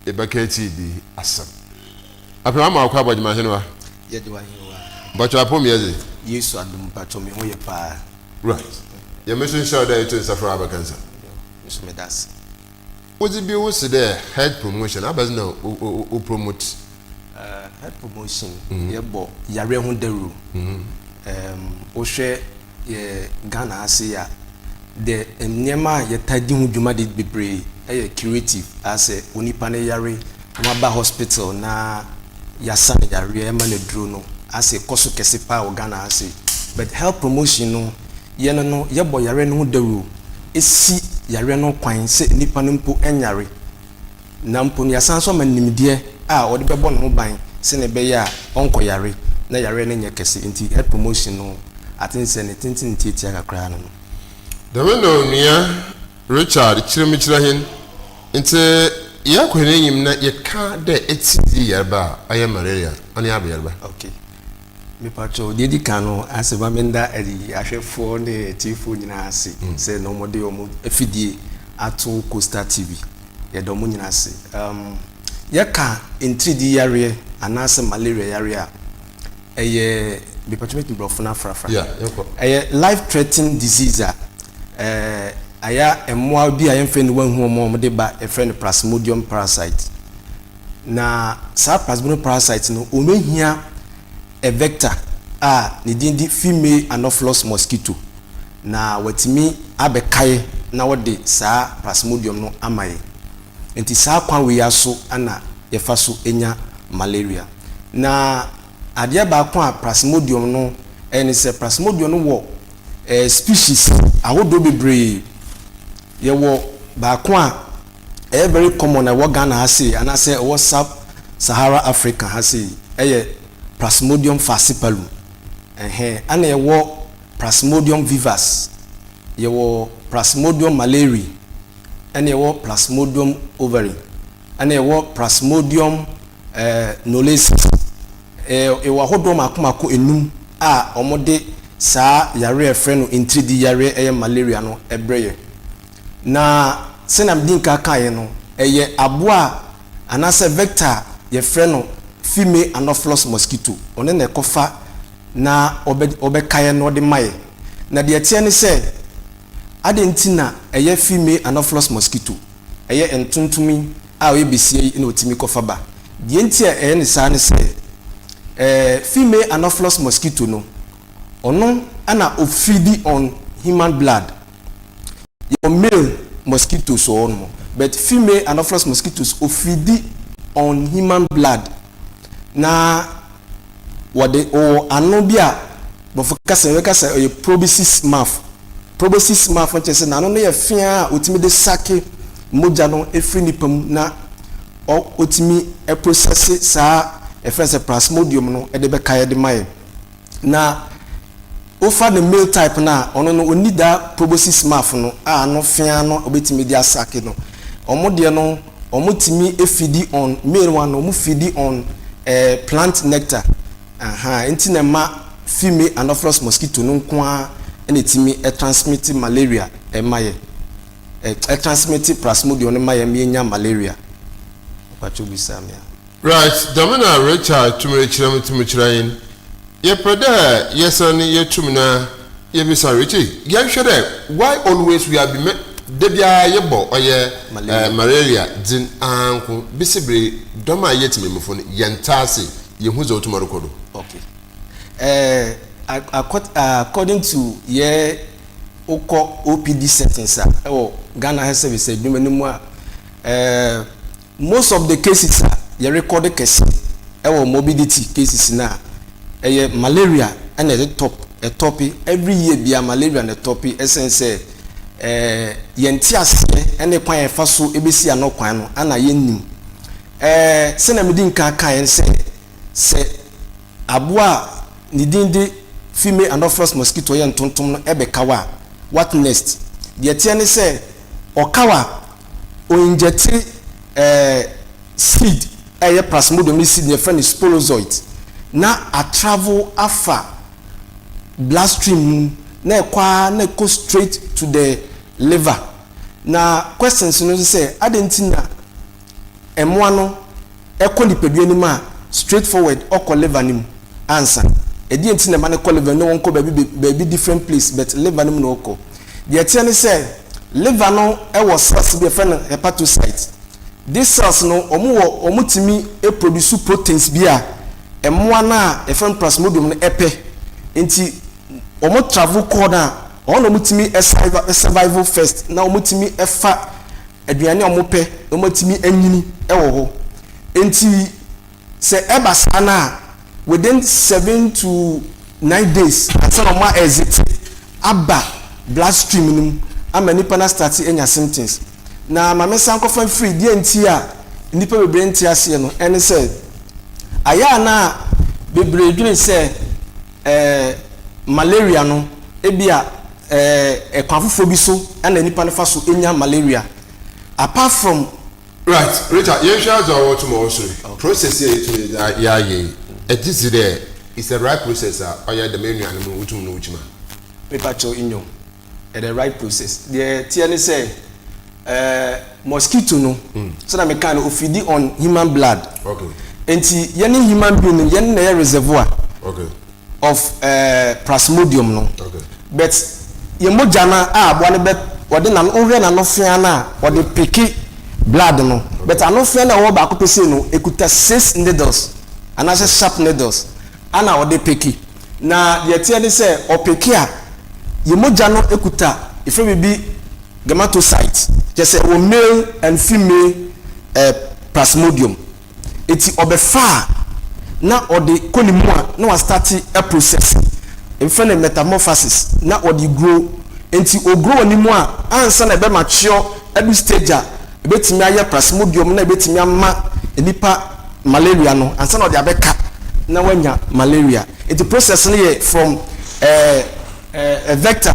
Yɛbɛka etsirdi asɛm. Afei ama wakɔ abɔdwema ahenewa. Yɛde wo ahenewa. Mpakyɛw apɔw mu yɛ dze? Yesu adom mpakyɛw me ho yɛ paa. Right. Nyame so nhyira wo dɛ eto nsa frɛ w'abɛka nsɛm. Me so meda ase. Wodze bi wo se dɛ health promotion, abɛdze na wo promote? Health promotion, yɛbɔ yareɛ ho dawuro. Wohwɛ yɛ Ghana ha sei a, the nneɛma a yɛtaa di ho dwuma de bebree yɛ curative, asɛ onipa no yare na waba hospital na yɛasa no yareɛ ma no aduro no, asɛ ɛkɔ so kɛse paa wɔ Ghana ha sei. But health promotion no, yɛn no yɛbɔ yareɛ no ho dawuro, si yareɛ no kwan sɛ nipa no mpo nyare. Na mpo no, yɛasan nso ama no nimdeɛ a ɔde bɛbɔ ne ho ban sɛnea ɛbɛyɛ a ɔnkɔyare na yareɛ no nyɛ kɛse. Nti health promotion no, I think sɛ ne tenten ne tiatia kakra no no. Dɛm na Onua Richard kyerɛ mu kyerɛ hɛn. Ntsi yɛkɔ hɛn enyim na yɛkã dɛ etsidzi yarba a ɔyɛ malaria, ɔno yɛ aber yarba. Okay. Mepakyɛw, deɛ edi kan no, asɛ ma menda ahwɛfoɔ ne atiefoɔ nyinaa ase sɛ na wɔde wɔn afidie ato Coastal TV. Yɛda wɔn nyinaa ase. Um, yɛka ntiridi yareɛ anaasɛ malaria yareɛ a, ɛyɛ, mepakyɛw mɛtumi borɔfo no afrafra. Yeah, yɛnkɔ. Ɛyɛ life threatening disease a, ɛɛ, ayɛ mmoa bi a yɛmfa aniwa nhu wɔn a wɔde ba, yɛfrɛ no plasmodium parasite. Na saa plasmodium parasite no, wɔbɛhia a vector a ne din de female anopheles mosquito na watumi abɛkae na wɔde saa plasmodium no ama yɛn. Nti saa kwan wei ara so na yɛfa so nya malaria. Na adeɛ baako a plasmodium no yɛ ne sɛ, plasmodium no wɔ species ahodoɔ bebree. Yɛwɔ baako a ɛyɛ very common a ɛwɔ Ghana ha sei anaasɛ ɛwɔ Sub Sahara Africa ha sei ɛyɛ Plasmodium falciparum. Ɛhɛn, ɛna yɛwɔ Plasmodium vivax, yɛwɔ Plasmodium malariae, ɛna yɛwɔ Plasmodium ovale, ɛna yɛwɔ Plasmodium knowlesi. Yɛwɔ ahodoɔ mako mako enum a wɔde saa yareɛ a yɛfrɛ no ntiridi yareɛ ɛyɛ malaria no brɛ yɛ. Na sɛnea medi nkan kaeɛ no, ɛyɛ aboa a anaasɛ vector a yɛfrɛ no female anopheles mosquito. Ɔno na ɛkɔfa na ɔbɛ ɔbɛkaeɛ na ɔde ma yɛ. Na deɛ ɛteɛ ne sɛ, adɛn nti na ɛyɛ female anopheles mosquito? Ɛyɛ ntontom yi a ɔyɛ besia yi na ɔtumi kɔfa ba. Deɛ nti a ɛyɛ ne saa ne sɛ, ɛɛ female anopheles mosquito no, ɔno na ɔfeedi on human blood. Yɛwɔ male mosquitoes wɔ hɔnom, but female anopheles mosquitoes ofeedi on human blood na wɔde wɔ ano bi a borɔfo kasa yɛbɛka sɛ ɔyɛ proboscis mouth. Proboscis mouth no kyerɛ sɛ n'ano no yɛ fea a otumi de suck mogya no efiri nipa mu na ɔtumi process saa yɛfrɛ no sɛ plasmodium no de bɛka de ma yɛn. Na wofa ne male type no a, ɔno no ɔnni daa proboscis mouth no a ano fea no ɔbɛtumi de asuck no. Wɔn deɛ no, wɔtumi feedi on, male one no, wɔn feedi on plant nectar. Aha, nti na ɛma female anopheles mosquito no nko ara na ɛtumi transmit malaria ɛma yɛ. Ɛtransmit plasmodium no ma yɛ ma yɛnya malaria. Mpakyɛw bisa me a. Right, dɛm na Richard tum rekyerɛ me tum kyerɛ hɛn. Yɛpɛ dɛ yɛsan yɛtum na yɛbisa Richie, yɛnhwɛ dɛ why always we are be da biara yɛbɔ ɔyɛ malaria dzin ara nko besi ber dɔm a yɛyɛ tsemamufo no yɛnntse ase, yennhu dza otum ɔrokɔ do. Okay. According to yɛ wokɔ OPD settings a ɛwɔ Ghana Health Service adwuma no mu a, most of the cases a yɛ record kɛse ɛwɔ morbidity cases no a, ɛyɛ malaria ɛna ɛde top, ɛtop every year bia malaria na ɛtop, ɛsɛn sɛ yɛnte aseɛ ɛne kwan a yɛfa so ɛbɛsi ano kwan no ana yɛnnim. Sɛnea medi nkan kaeɛ sɛ aboa a ne din de female anopheles mosquito yɛ ntontom no ɛbɛka wo a, what next? Deɛ ɛteɛ ne sɛ ɔka wo a, ɔinject seed a ɛyɛ plasmodium ne seed no yɛfrɛ no sporozoite na atravel afa bloodstream mu na ɛkɔ ara na ɛkɔ straight to the liver. Na questions no nso sɛ adɛn nti na mmoa no ɛkɔ nipadua no mu a, straight forward ɔkɔ liver no mu ansa. Ɛdeɛ nti na ɛma no kɔ liver no, wɔnkɔ baabi different place, but liver no mu na ɔkɔ. Deɛ ɛteɛ ne sɛ liver no ɛwɔ cells bi a yɛfrɛ no hepatocyte. These cells no, wɔn wɔ wɔn tumi produce proteins bi a mmoa no a yɛfrɛ no Plasmodium no ɛpɛ. Nti wɔn travel kɔɔ no a, wɔn na wɔn tumi survive first na wɔn tumi ɛfa aduane a wɔn pɛ na wɔn atumi anyini ɛwɔ hɔ. Nti sɛ ɛba saa no a, within 7 to 9 days ansa na wɔn a exit aba blood stream no mu ama nipa na start anya symptoms. Na maame san kɔfa mfiri deɛ nti a nipa bebree nte aseɛ no, ɛne sɛ ayɛ a na bebree dwene sɛ malaria no, ebi a ɛkwan foforɔ bi so ɛna nipa no fa so enya malaria apart from. Right, Richard, yɛnhwɛ adze a wɔto ma ɔsoro process yɛ yɛtumi de yɛayɛ yi, ɛgye si dɛ it's the right process a ɔyɛ dɛm enuanom no wotum no wokyima. Mepakyɛw, inyo the right process. Deɛ teɛ ne sɛ mosquito no, sɛdeɛ meka no, ofeed on human blood. Nti yɛne human being no, yɛn na yɛ reservoir of Plasmodium no. But yɛn mogya no a aboa no bɛ wɔde n'ano, wohwɛ n'ano fea no a wɔde pick blood no, but ano fea no a ɛwɔ baako pɛ sei no ekuta six needles anaasɛ sharp needles ana ɔde pick. Na deɛ teɛ ne sɛ ɔpick a, yɛn mogya no ekuta efe bibi gametocyte, kyerɛ sɛ ɛwɔ male and female Plasmodium. Eti ɔbɛfa a, na ɔde kɔ ne mu a, na wastart process nfɛ no metamorphosis na ɔde grow. Nti ogrow wɔ ne mu a, ansa na ɛbɛ mature ɛdu stage a ebetumi ayɛ Plasmodium na ebetumi ama nipa malaria no, ansa na ɔde abɛka na wanya malaria. Nti process no yɛ from vector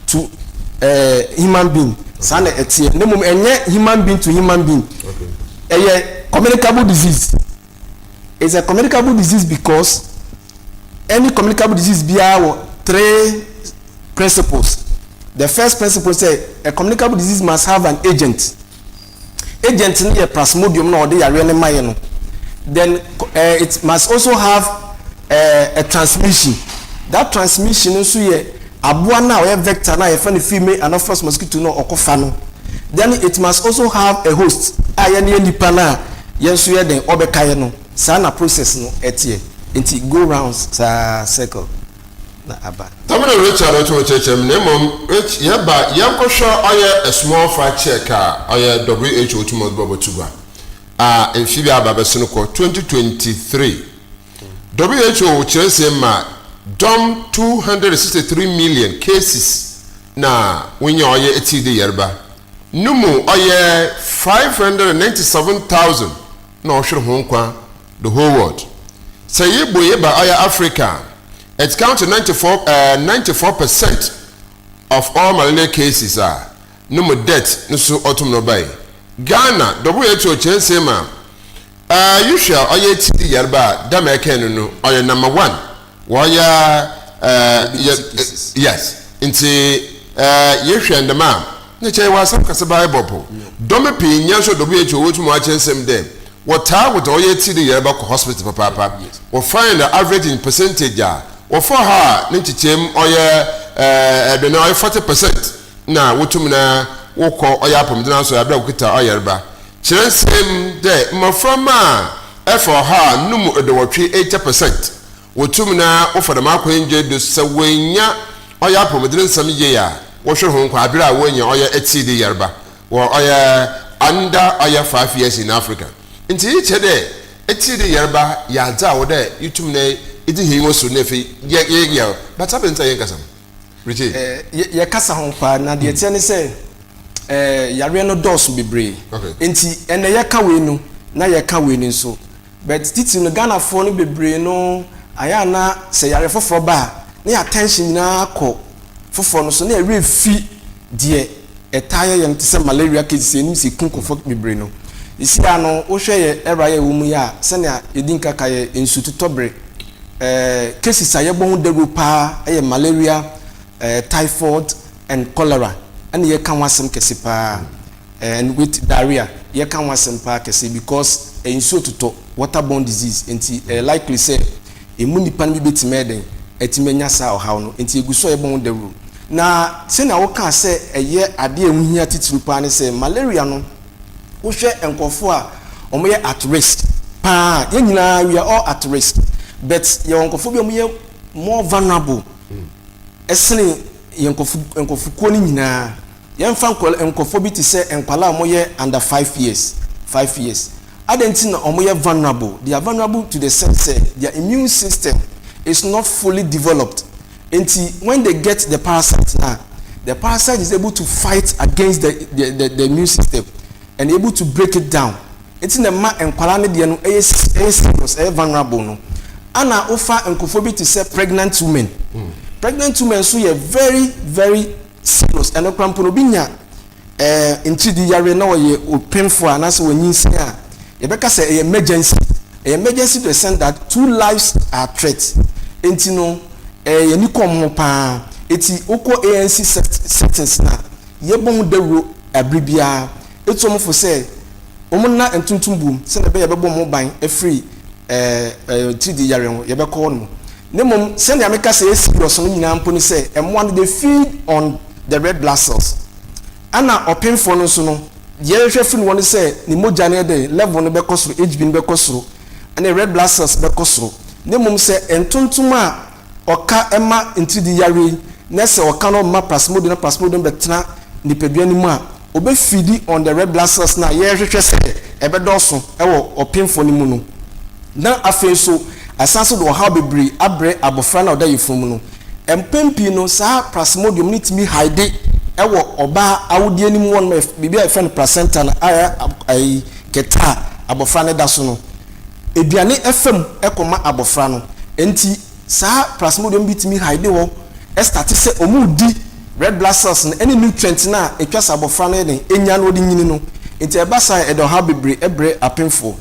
to human being. Saa na ɛteɛ. Ne mom ɛnyɛ human being to human being. Ɛyɛ communicable disease. It's a communicable disease because any communicable disease biara wɔ three principles. The first principle sɛ a communicable disease must have an agent. Agent no yɛ Plasmodium na ɔde yareɛ no ma yɛ no. Then it must also have a transmission. That transmission nso yɛ aboa no a ɔyɛ vector no a yɛfrɛ no female Anopheles mosquito no ɔkɔfa no. Then it must also have a host a yɛne yɛ nipa no a yɛn nso yɛ den ɔbɛka yɛ no. Saa na process no ɛteɛ. Nti go rounds saa, circle na aba. Tamina Richard ɔtɔn kyerɛkyerɛ mu, na mmom Rich, yɛba yɛnkɔhwɛ ɔyɛ a small fact check a ɔyɛ WHO tum ɔde bɔbɔ tugua a mfe bi aba bɛso no kɔ 2023. WHO kyerɛ nsɛm ma dɔm 263 million cases na wonya ɔyɛ etidi yarba no mu, ɔyɛ 597,000 na ɔhwere ho nkwa the whole world. Sɛ yɛbɔ yɛba ɔyɛ Africa, it count to 94% of all malaria cases a no mu death no so ɔtum no bae. Ghana, WHO kyerɛ nsɛm a yɛhwɛ a ɔyɛ TB yarba a dam ɛkɛn no, ɔyɛ number one wɔyɛ yɛ, yes. Nti yɛhwɛ ndɛm a ne kyɛ wɔ asɛm kɛse baa bɔ po dɔm pii nyɛ nso WHO wɔtum akyerɛ nsɛm dɛ wɔtaa wɔdze ɔyɛ TB yarba kɔ hospital papaapa. Wɔfind the average in percentage a wɔfa ha a, ne nkyekyɛm ɔyɛ ɛdwene ɔyɛ 40% na wotum na wokɔ ɔyɛ apɔmuden aso abere a wokita ɔyarba. Kyerɛ nsɛm dɛ mmɔframma a ɛfa 100 a, no mu 80, 80%, wotum na wofa dɛm akwangye do sɛ woenya ɔyɛ apɔmuden nsɛm yie a, wɔhwere ho nkwa abere a woenya ɔyɛ TB yarba wɔ ɔyɛ under ɔyɛ 5 years in Africa. Nti yi kyerɛ dɛ TB yarba yɛ adze a wɔ dɛ yitum na edzi hɛn wɔ so na afei yɛ yɛ yɛ but abɛn nti a yɛnkasa ho, Richie? Yɛkasa ho paa. Na deɛ teɛ ne sɛ yareɛ no dɔɔso bebree. Nti ɛnɛ yɛka wei no na yɛka wei no nso, but titiri no, Ghanafoɔ no bebree no ayɛ ana sɛ yare foforɔ ba a, na yɛ attention nyinaa kɔ foforɔ no so na yɛwerɛ fi deɛ ɛtaa yɛ yɛn te sɛ malaria cases. Yɛnim sɛ ɛku nkurɔfoɔ bebree no. Esi a no, wohwɛ yɛ ɛwura yɛ ɛwɔ mu yi a, sɛnea yɛdi nka ka yɛ nsu tutɔ bere, cases a yɛbɔ ho dawuro paa yɛ malaria, typhoid and cholera, ɛna yɛka ho asɛm kɛse paa, and with diarrhea. yɛka ho asɛm paa kɛse because ɛyɛ nsuo totɔ, water borne disease, nti ɛyɛ likely sɛ emu nipa no bi bɛtumi ayɛ dɛn, atumi anya saa ɔhaw no. Nti egu so a yɛbɔ ho dawuro. Na sɛnea wokaa sɛ ɛyɛ adeɛ a ɛho hia titiriw paa ne sɛ malaria no, wohwɛ nkurɔfoɔ a wɔyɛ at risk paa, yɛn nyinaa we are all at risk, but yɛwɔ nkurɔfoɔ bi a wɔyɛ more vulnerable ɛsene yɛn nkurɔfokuo no nyinaa. Yɛmfa nkurɔfoɔ bi te sɛ nkwadaa a wɔyɛ under 5 years. 5 years adan ti na wɔyɛ vulnerable. They are vulnerable to the sense sɛ their immune system is not fully developed, nti when they get the parasite now, the parasite is able to fight against the immune system and able to break it down. Nti na mma nkwadaa no deɛ no ɛyɛ serious, ɛyɛ vulnerable no. Ana wofa nkurɔfoɔ bi te sɛ pregnant women. Pregnant women nso yɛ very very serious. Ɛno kora mpo no, obi nya nkyidi yare na ɔyɛ opemfo a anaasɛ wɔnyinsɛn a, yɛbɛka sɛ ɛyɛ emergency. Ɛyɛ emergency to the extent that two lives are threat. Nti no yɛni kɔn ho paa. Eti wokɔ ANC settings na yɛbɔ ho dawuro abiri biara, etu wɔn fo sɛ wɔn na ntuntum bom sɛdeɛ ɛbɛyɛ yɛbɛbɔ wɔn ban afiri ɛɛ ɛɛ tiridi yare ho. Yɛbɛkɔ hɔ nom ne mmom sɛnea meka sɛ ɛyɛ serious no nyinaa mpo ne sɛ ɛmmoa no, they feed on the red blood cells. Ana ɔpemfoɔ no nso no, deɛ yɛhwɛ firi wɔn sɛ ne mogya no yɛ dɛ level no bɛkɔ soro, HB no bɛkɔ soro, ɛne red blood cells bɛkɔ soro. Ne mmom sɛ ntontom a ɔka ɛma ntiridi yare yi na sɛ ɔka no ma plasmodium, na plasmodium bɛtena nipadua no mu a, ɔbɛfeed on the red blood cells na yɛrehwehwɛ sɛ ɛbɛdɔɔso ɛwɔ ɔpemfoɔ no mu no. Na afei nso asan so de ɔhaw bebree abrɛ abɔfra na ɔda yɛfunu mu no. Mpɛn pii no, saa plasmodium no tumi hide ɛwɔ ɔbaa awodeɛ no mu hɔ nom, biribi a yɛfrɛ no placenta no a ayi kɛtɛ a abɔfra no da so no, aduane ɛfam ɛkɔma abɔfra no. Nti saa plasmodium bi tumi hide hɔ, ɛstart sɛ ɔmo di red blood cells no ɛne nutrient no a etwa sɛ abɔfra no yɛ den enya no ɔde nyini no. Nti ɛba saa, ɛde ɔhaw bebree ɛbrɛ apemfoɔ.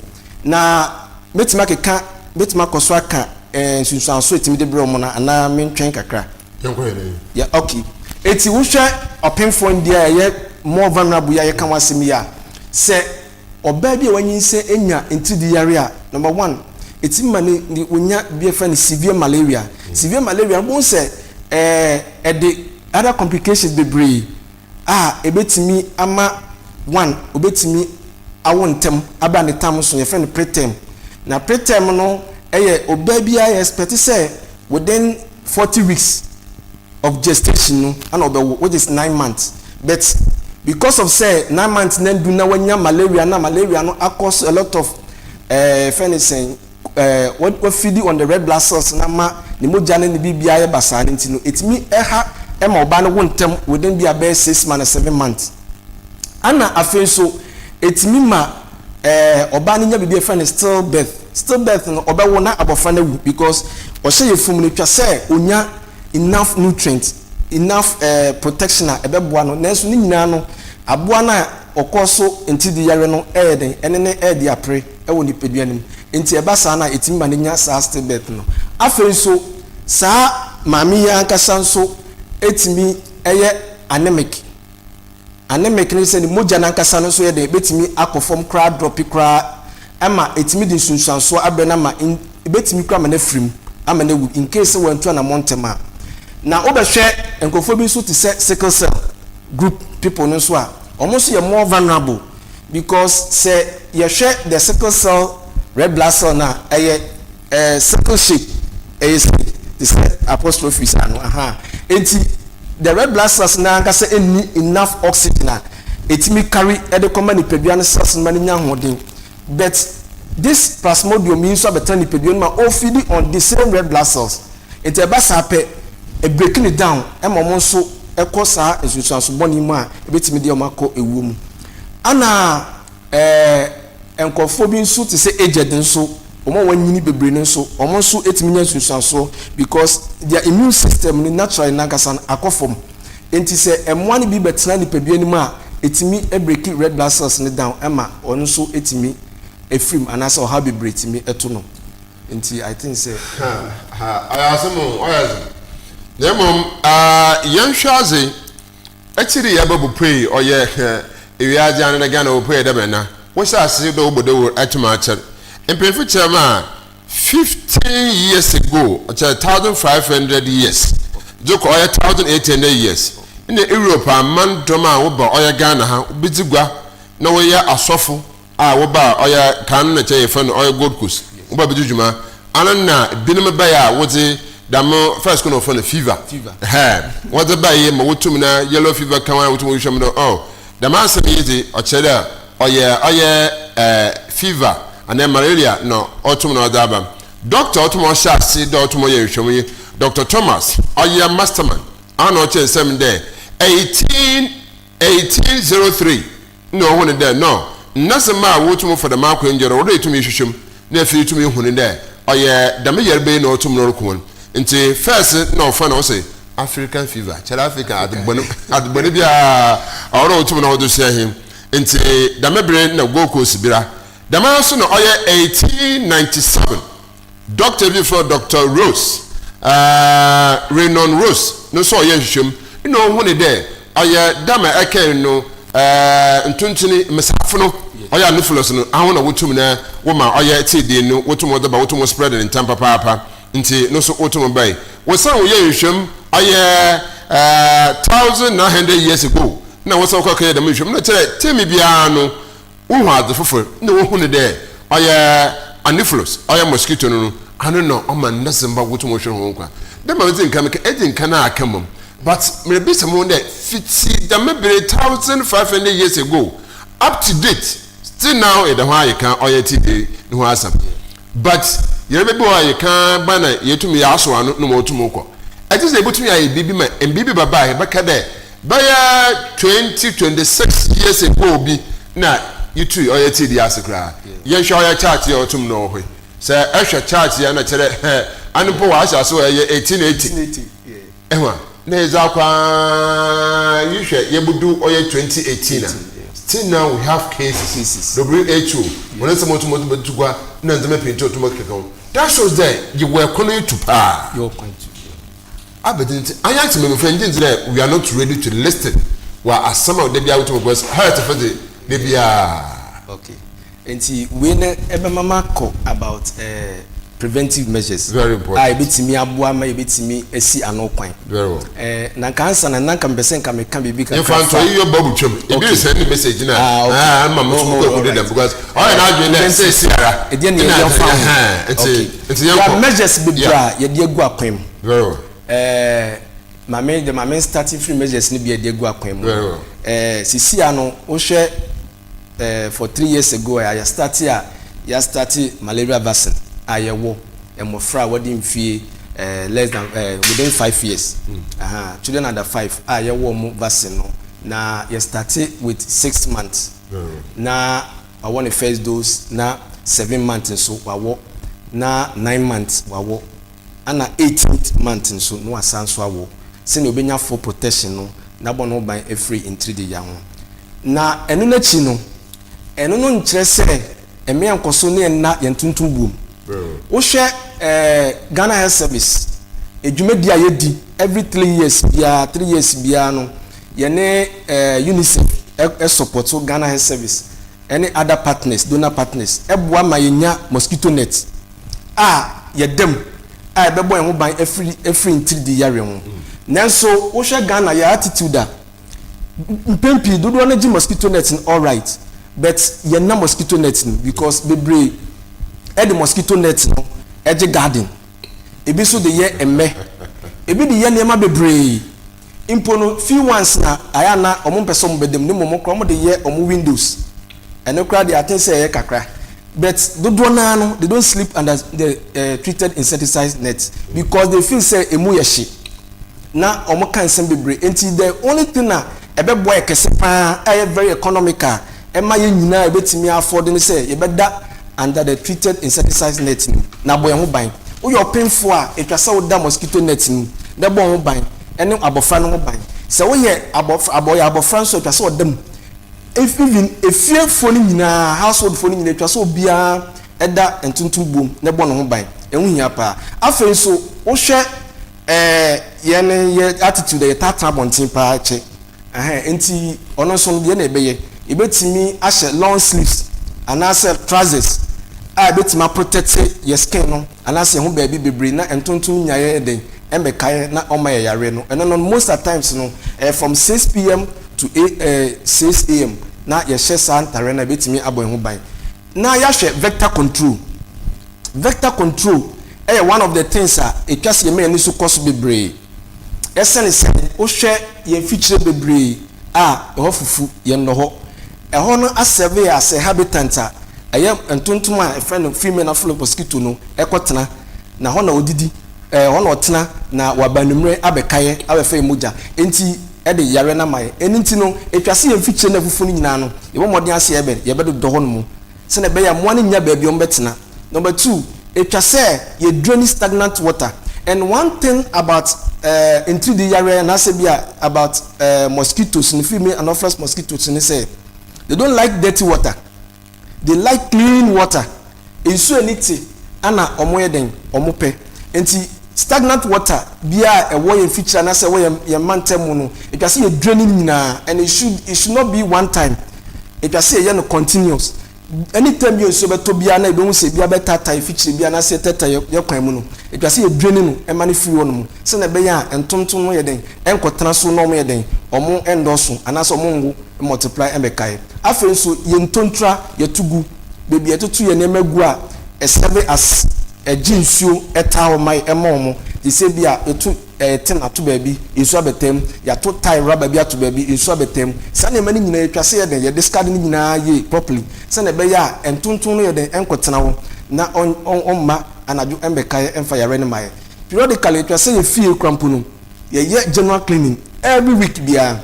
Na mɛtumi akeka, mɛtumi akɔ so aka nsunsuanso etumi de brɛ ɔmo no anaa mentwɛn kakra? Yɛnkɔ yɛn anim. Yeah, okay. Eti wohwɛ ɔpemfoɔ ndi a ɛyɛ more vulnerable yi a yɛka ho asɛm yi a, sɛ ɔbaa bi a wanyinsɛn enya ntiridi yare a, number one, eti ma ne wonya bi yɛfrɛ no severe malaria. Severe malaria no, sɛ ɛde other complications bebree a ebetumi ama one, obetumi awo ntɛm aba ne tam so, yɛfrɛ no preterm. Na preterm no ɛyɛ ɔbaa bi a yɛ expect sɛ within 40 weeks of gestation no ana ɔbɛwo, which is 9 months, but because of say 9 months na du na wanya malaria, na malaria no akɔ a lot of fɛn ne sɛn wɔfeed on the red blood cells na ma ne mogya ne ne biribiara yɛ basaa ne. Nti no etumi ɛha ɛma ɔbaa no wo ntɛm within bi abɛyɛ 6 months, 7 months. Ana afei nso etumi ma ɔbaa no nya biribi a yɛfrɛ no still birth. Still birth no, ɔbɛwo na abɔfra no awu because ɔhyɛ yɛ fum no, twa sɛ onya enough nutrient, enough protection a ɛbɛboa no. Nanso ne nyinaa no, aboa no a ɔkɔ so nti yare no ɛyɛ den ɛne ne ɛɛdi apere ɛwɔ nipadua no mu. Nti ɛba saa no a, ɛtumi ma ne nya saa still birth no. Afei nso saa maame yi ankasa nso ɛtumi ɛyɛ anemic. Anemic ne sɛ ne mogya n'ankasa no nso yɛ den, ɛbɛtumi akɔ fam koraa, drop koraa, ɛma ɛtumi de nsunsuansoɔ abrɛ no, ama ɛbɛtumi koraa ama no afiri mu ama no awu in case sɛ wɔntu anammɔ ntɛm a. Na wobɛhwɛ nkurɔfoɔ bi nso te sɛ sickle cell group people no nso a, wɔn nso yɛ more vulnerable because sɛ yɛhwɛ the sickle cell red blood cell na ɛyɛ circle shape, ɛyɛ sɛ te sɛ apostrophe saa no aha. Eti the red blood cells na ankasa ɛnni enough oxygen a etimi carry ɛde kɔma nipadua no cells no ma no nya ahoɔden, but this plasmodium yi nso abɛtena nipadua no ma ɔfeed on the same red blood cells. Nti ɛba saa pɛ, ɛbreaking it down, ɛma ɔmo nso ɛkɔ saa nsunsuanso bɔne mu a ebɛtumi de ɔmo akɔ ewuo mu. Ana nkurɔfoɔ bi nso te sɛ aged nso, wɔn a wɔanyini bebree no nso, wɔn nso etumi nya nsunsuansoɔ because their immune system no naturally nankasa no akɔ fam. Nti sɛ mmoa no bi bɛtena nipadua no mu a, etumi break red blood cells no down, ɛma ɔno nso etumi efirim anaasɛ ɔhaw bebree tumi ɛto no. Nti I think sɛ. Ɔyɛ asɛm o, ɔyɛ asɛm. Na mmom yɛnhwɛ adze akyiri yɛbɛbɔ pue ɔyɛ ewiadze ano na Ghana wɔpue dɛ bɛn na. Wɔhyɛ ase dɛ wɔbɔ dawur atum akyɛr. Mpanyimfo kyerɛ me a, 15 years ago, ɔkyerɛ 1500 years dze kɔ ɔyɛ 1800 years, nna Europe aman dɔm a wɔba ɔyɛ Ghana ha wobedzi gua na wɔyɛ asɔfo a wɔba ɔyɛ kan na kyɛ yɛfrɛ no ɔyɛ Gold Coast, wɔba bedzi dwuma. Ana nna binom bae a wɔdze dɛm first ko na wɔfrɛ no fever, ɛhɛɛ, wɔdze bae ma wotum na yellow fever ka ho a wotum wohwehwɛ mu dɛ oh, Dɛm asɛm yi dze, ɔkyerɛ dɛ ɔyɛ ɔyɛ fever anaa malaria na ɔtum na ɔdze aba. Doctor a ɔtum ɔhyɛ ase dɛ ɔtum ɔyɛ nhwehwɛmu yi, Doctor Thomas, ɔyɛ Masterman, ana ɔkyerɛ nsɛm dɛ 18 1803 nna ohun dɛ no ndasema a wotum fa dɛm akwangyɛ do, ɔwɔ dɛ etum ehwehwɛ mu na afei etum ehu no dɛ ɔyɛ dɛm yarba yi na ɔtum na ɔroko hɔn. Ntsi first nna ɔfa no ɔse African fever, kyerɛ Africa adze bɔn adze bɔn biara ɔwɔ dɛ otum na ɔdze sua hɛn. Ntsi dɛm ber no nna Gold Coast bira. Dɛm ara so na ɔyɛ 1897 doctor bi frɛ no Doctor Rose, uh, Reynon Rose no so ɔyɛɛ nhwehwɛmu nna ohun dɛ ɔyɛ dɛm a ɛkɛn no uh, ntontoni mbasiafo no ɔyɛ Anopheles no ahɔn na wotum na wɔma ɔyɛ tseedee no wotum wɔdze ba wotum wɔ spread no ntsɛm papaapa. Ntsi no so wotum bae. Wɔsan wɔyɛɛ nhwehwɛmu ɔyɛ 1900 years ago na wɔsan kɔ kɛyɛ dɛm nhwehwɛmu no kyerɛ term biara no wohu adze fofor na wohu no dɛ ɔyɛ Anopheles ɔyɛ mosquito no no ano na ɔma ndasamba wotum hwer hɔn nkwa. Dɛ ma medzi nkan meka edzi nkan a aka mbom but merebisa moho dɛ fitsi dɛm ber 1500 years ago up to date still now yɛda ho ara yɛka ɔyɛ TB no ho asɛm. But yarba bi wɔ hɔ a yɛkã ba na yetum yɛasow ano na ma otum kɔ. Ɛgye dɛ yebotum ayɛ biribi ma biribi bɛba a yɛbɛka dɛ bɛyɛ 20, 26 years ago bi na yetui ɔyɛ TB ase koraa. Yɛnhwɛ ɔyɛ chart yi a ɔtum na ɔwɔ hɔ yi. Sɛ ehwɛ chart yi a nna kyerɛ dɛ ano mpo wɔahyɛ ase wɔ ɛyɛ 1880. Ehu a, na yɛdze akɔ ara yi hwɛ yebodu ɔyɛ 2018 a, still now we have cases. WHO hɔn nsɛm a wotum wɔdze bɛto gua na ndzɛmba pii ntsi otum keka ho. That shows dɛ yɛwɔ kwan etu paa. Abɛdze ntsi, annyɛ atsɛmbuafo nngye nndzi dɛ we are not ready to listen wɔ asɛm a da biara wotum because health fo dze da biara. Okay. Nti wei no ɛbɛma makɔ about eh, preventive measures. Very important. A ebetumi aboa ma yɛbɛtumi asi ano kwan. Very well. Eh, na nka ansa na na nka mepɛ sɛ nka meka biribi kakra fa. Yɛfa ntɔ yi yɛ bɔbu twam. Ebi resend ne message na. Ah, okay. Ah, ama mo so mo kɔ dam because ɔyɛ n'adwene dɛ sɛ esi ara. Ɛdeɛ ne yɛde afa ho. Nti nti yɛn kɔ. Measures bebree a yɛde agu akwan mu. Very well. Eh, maame de maame starting free measures ni bi yɛde agu akwan mu. Very well. Eh, sisi ano wohwɛ eh, for 3 years ago a yɛ start a yɛ start malaria vaccine a yɛwɔ mmɔfra a wɔde mfie less than within 5 years, children under 5 a yɛwɔ wɔn vaccine no, na yɛ start with 6 months na wawɔ ne first dose, na 7 months nso wawɔ, na 9 months wawɔ, ana 18th month nso na wasan nso awɔ, sɛnea obɛnya full protection no na bɔ ne ho ban afiri ntiridii ho. Na ɛno n'akyi no, ɛno no nkyerɛ sɛ mmea nkɔso ne ɛnna yɛn tuntum buom. Wohwɛ Ghana Health Service edwumadi a yɛdi every 3 years biara, 3 years biara no, yɛne UNICEF ɛ support Ghana Health Service ɛne other partners, donor partners, ɛboa ma yɛnya mosquito net a yɛdam a ɛbɛbɔ yɛn ho ban afiri ntiridi yareɛ ho. Nanso wohwɛ Ghana yɛ attitude a, mpɛn pii dodoɔ no gye mosquito net no, all right, but yɛnna mosquito net no because bebree ɛde mosquito net no ɛgye garden, ebi nso de yɛ mmɛ, ebi de yɛ nneɛma bebree mpo no. Few ones na ayɛ ana wɔn mpɛ sɛ wɔn bɛdam ne mmom koraa wɔn de yɛ wɔn windows. Ɛno koraa deɛ aten sɛ ɛyɛ kakra, but dodoɔ naa no, they don't sleep under the treated insecticide net because they feel sɛ emu yɛ hye na wɔn ka nsɛm bebree. Nti the only thing a ɛbɛboa yɛ kɛse paa a ɛyɛ very economical ɛma yɛn nyinaa yɛbɛtumi afford ne sɛ yɛbɛda under the treated insecticide net no na abɔ yɛn ho ban. Woyɛ ɔpemfo a, etwa sɛ woda mosquito net no na ɛbɔ ho ban ɛne abɔfra no ho ban. Sɛ woyɛ abɔfra abɔ yɛ abɔfra nso, etwa sɛ ɔda mu. Even efiefoɔ no nyinaa, household foɔ no nyinaa, etwa sɛ obiara ɛda ntontom buom na ɛbɔ ne ho ban. Ɛho hia paa. Afei nso wohwɛ yɛn yɛ attitude a yɛtaataa abɔnten paa kyɛ ɛhɛn, nti ɔno nso no deɛ na ɛbɛyɛ, yɛbɛtumi ahyɛ long sleeves. anaasɛ trousers a ɛbɛtumi aprotect yɛ skin no anaasɛ yɛn ho baabi bebree na ntontom nya yɛ den ɛmbɛka yɛ na ɔma yɛ yare no. Ɛno no, most of times no, ɛyɛ from 6 p.m. to 8, 6 a.m. na yɛhyɛ saa ntareɛ no a ɛbɛtumi abɔ yɛn ho ban. Na yɛahwɛ vector control. Vector control ɛyɛ one of the things a etwa sɛ yɛn ani so kɔ so bebree. Ɛsɛne sɛ wohwɛ yɛn fikyire bebree a ɛhɔ fufu yɛn nɔ hɔ, ɛhɔ no aserve yɛ asɛ habitat a ɛyɛ ntontom a ɛfrɛ no female anopheles mosquito no ɛkɔtena na hɔ na odidi, hɔ na ɔtena na waba numere abɛkaeɛ abɛfɛ yɛn mogya, nti ɛde yare na ma yɛ. Ɛno nti no, etwa sɛ yɛn fikyire no afufu no nyinaa no, yɛbɔ mmɔden ase yɛbɛ yɛbɛdodɔ hɔ nom sɛnɛ ɛbɛyɛ mmoa no nya baabi a wɔn bɛtena. Number two, etwa sɛ yɛ drain stagnant water. And one thing about ntiridi yare anaasɛ bi a about mosquitoes no, female anopheles mosquitoes ni sɛ they don't like dirty water, they like clean water. Nsuo ani te ana wɔn yɛ den wɔn pɛ. Nti stagnant water bia a ɛwɔ yɛn fikyire anaasɛ ɛwɔ yɛn mantam mu no, etwa sɛ yɛ drain nyinaa, and it should not be one time. Etwa sɛ yɛyɛ no continuous. Anytime bi nsuo bɛtɔ biara na ebi sɛ ebi abɛtata efikyire bi anaasɛ ɛtɛta yɛ kwan mu no, etwa sɛ yɛ drain no ɛma no firi hɔ nom sɛnɛ ɛbɛyɛ a ntontom no yɛ den ɛnkɔtena so na wɔn yɛ den wɔn ɛndɔso anaasɛ wɔn ngo multiply ɛbɛka yɛ. Afei nso yɛn ntontura yɛto gu beebi yɛtoto yɛn nneɛma gu a ɛserve as ɛgye nsuo ɛtaa hɔ ma ɛma wɔn te sɛ bi a yɛto tin ato baabi, nsuo abɛtɛm, yɛato tyre rubber bi ato baabi, nsuo abɛtɛm. Saa nneɛma no nyinaa atwa sɛ yɛ den yɛ discard no nyinaa yie properly sɛnɛ ɛbɛyɛ a ntontom no yɛ den ɛnkɔtena hɔ na ɔmma anadwo ɛmbɛka yɛ ɛmfa yare no ma yɛ. Periodically, atwa sɛ yɛ fie krampo no yɛyɛ general cleaning every week biara.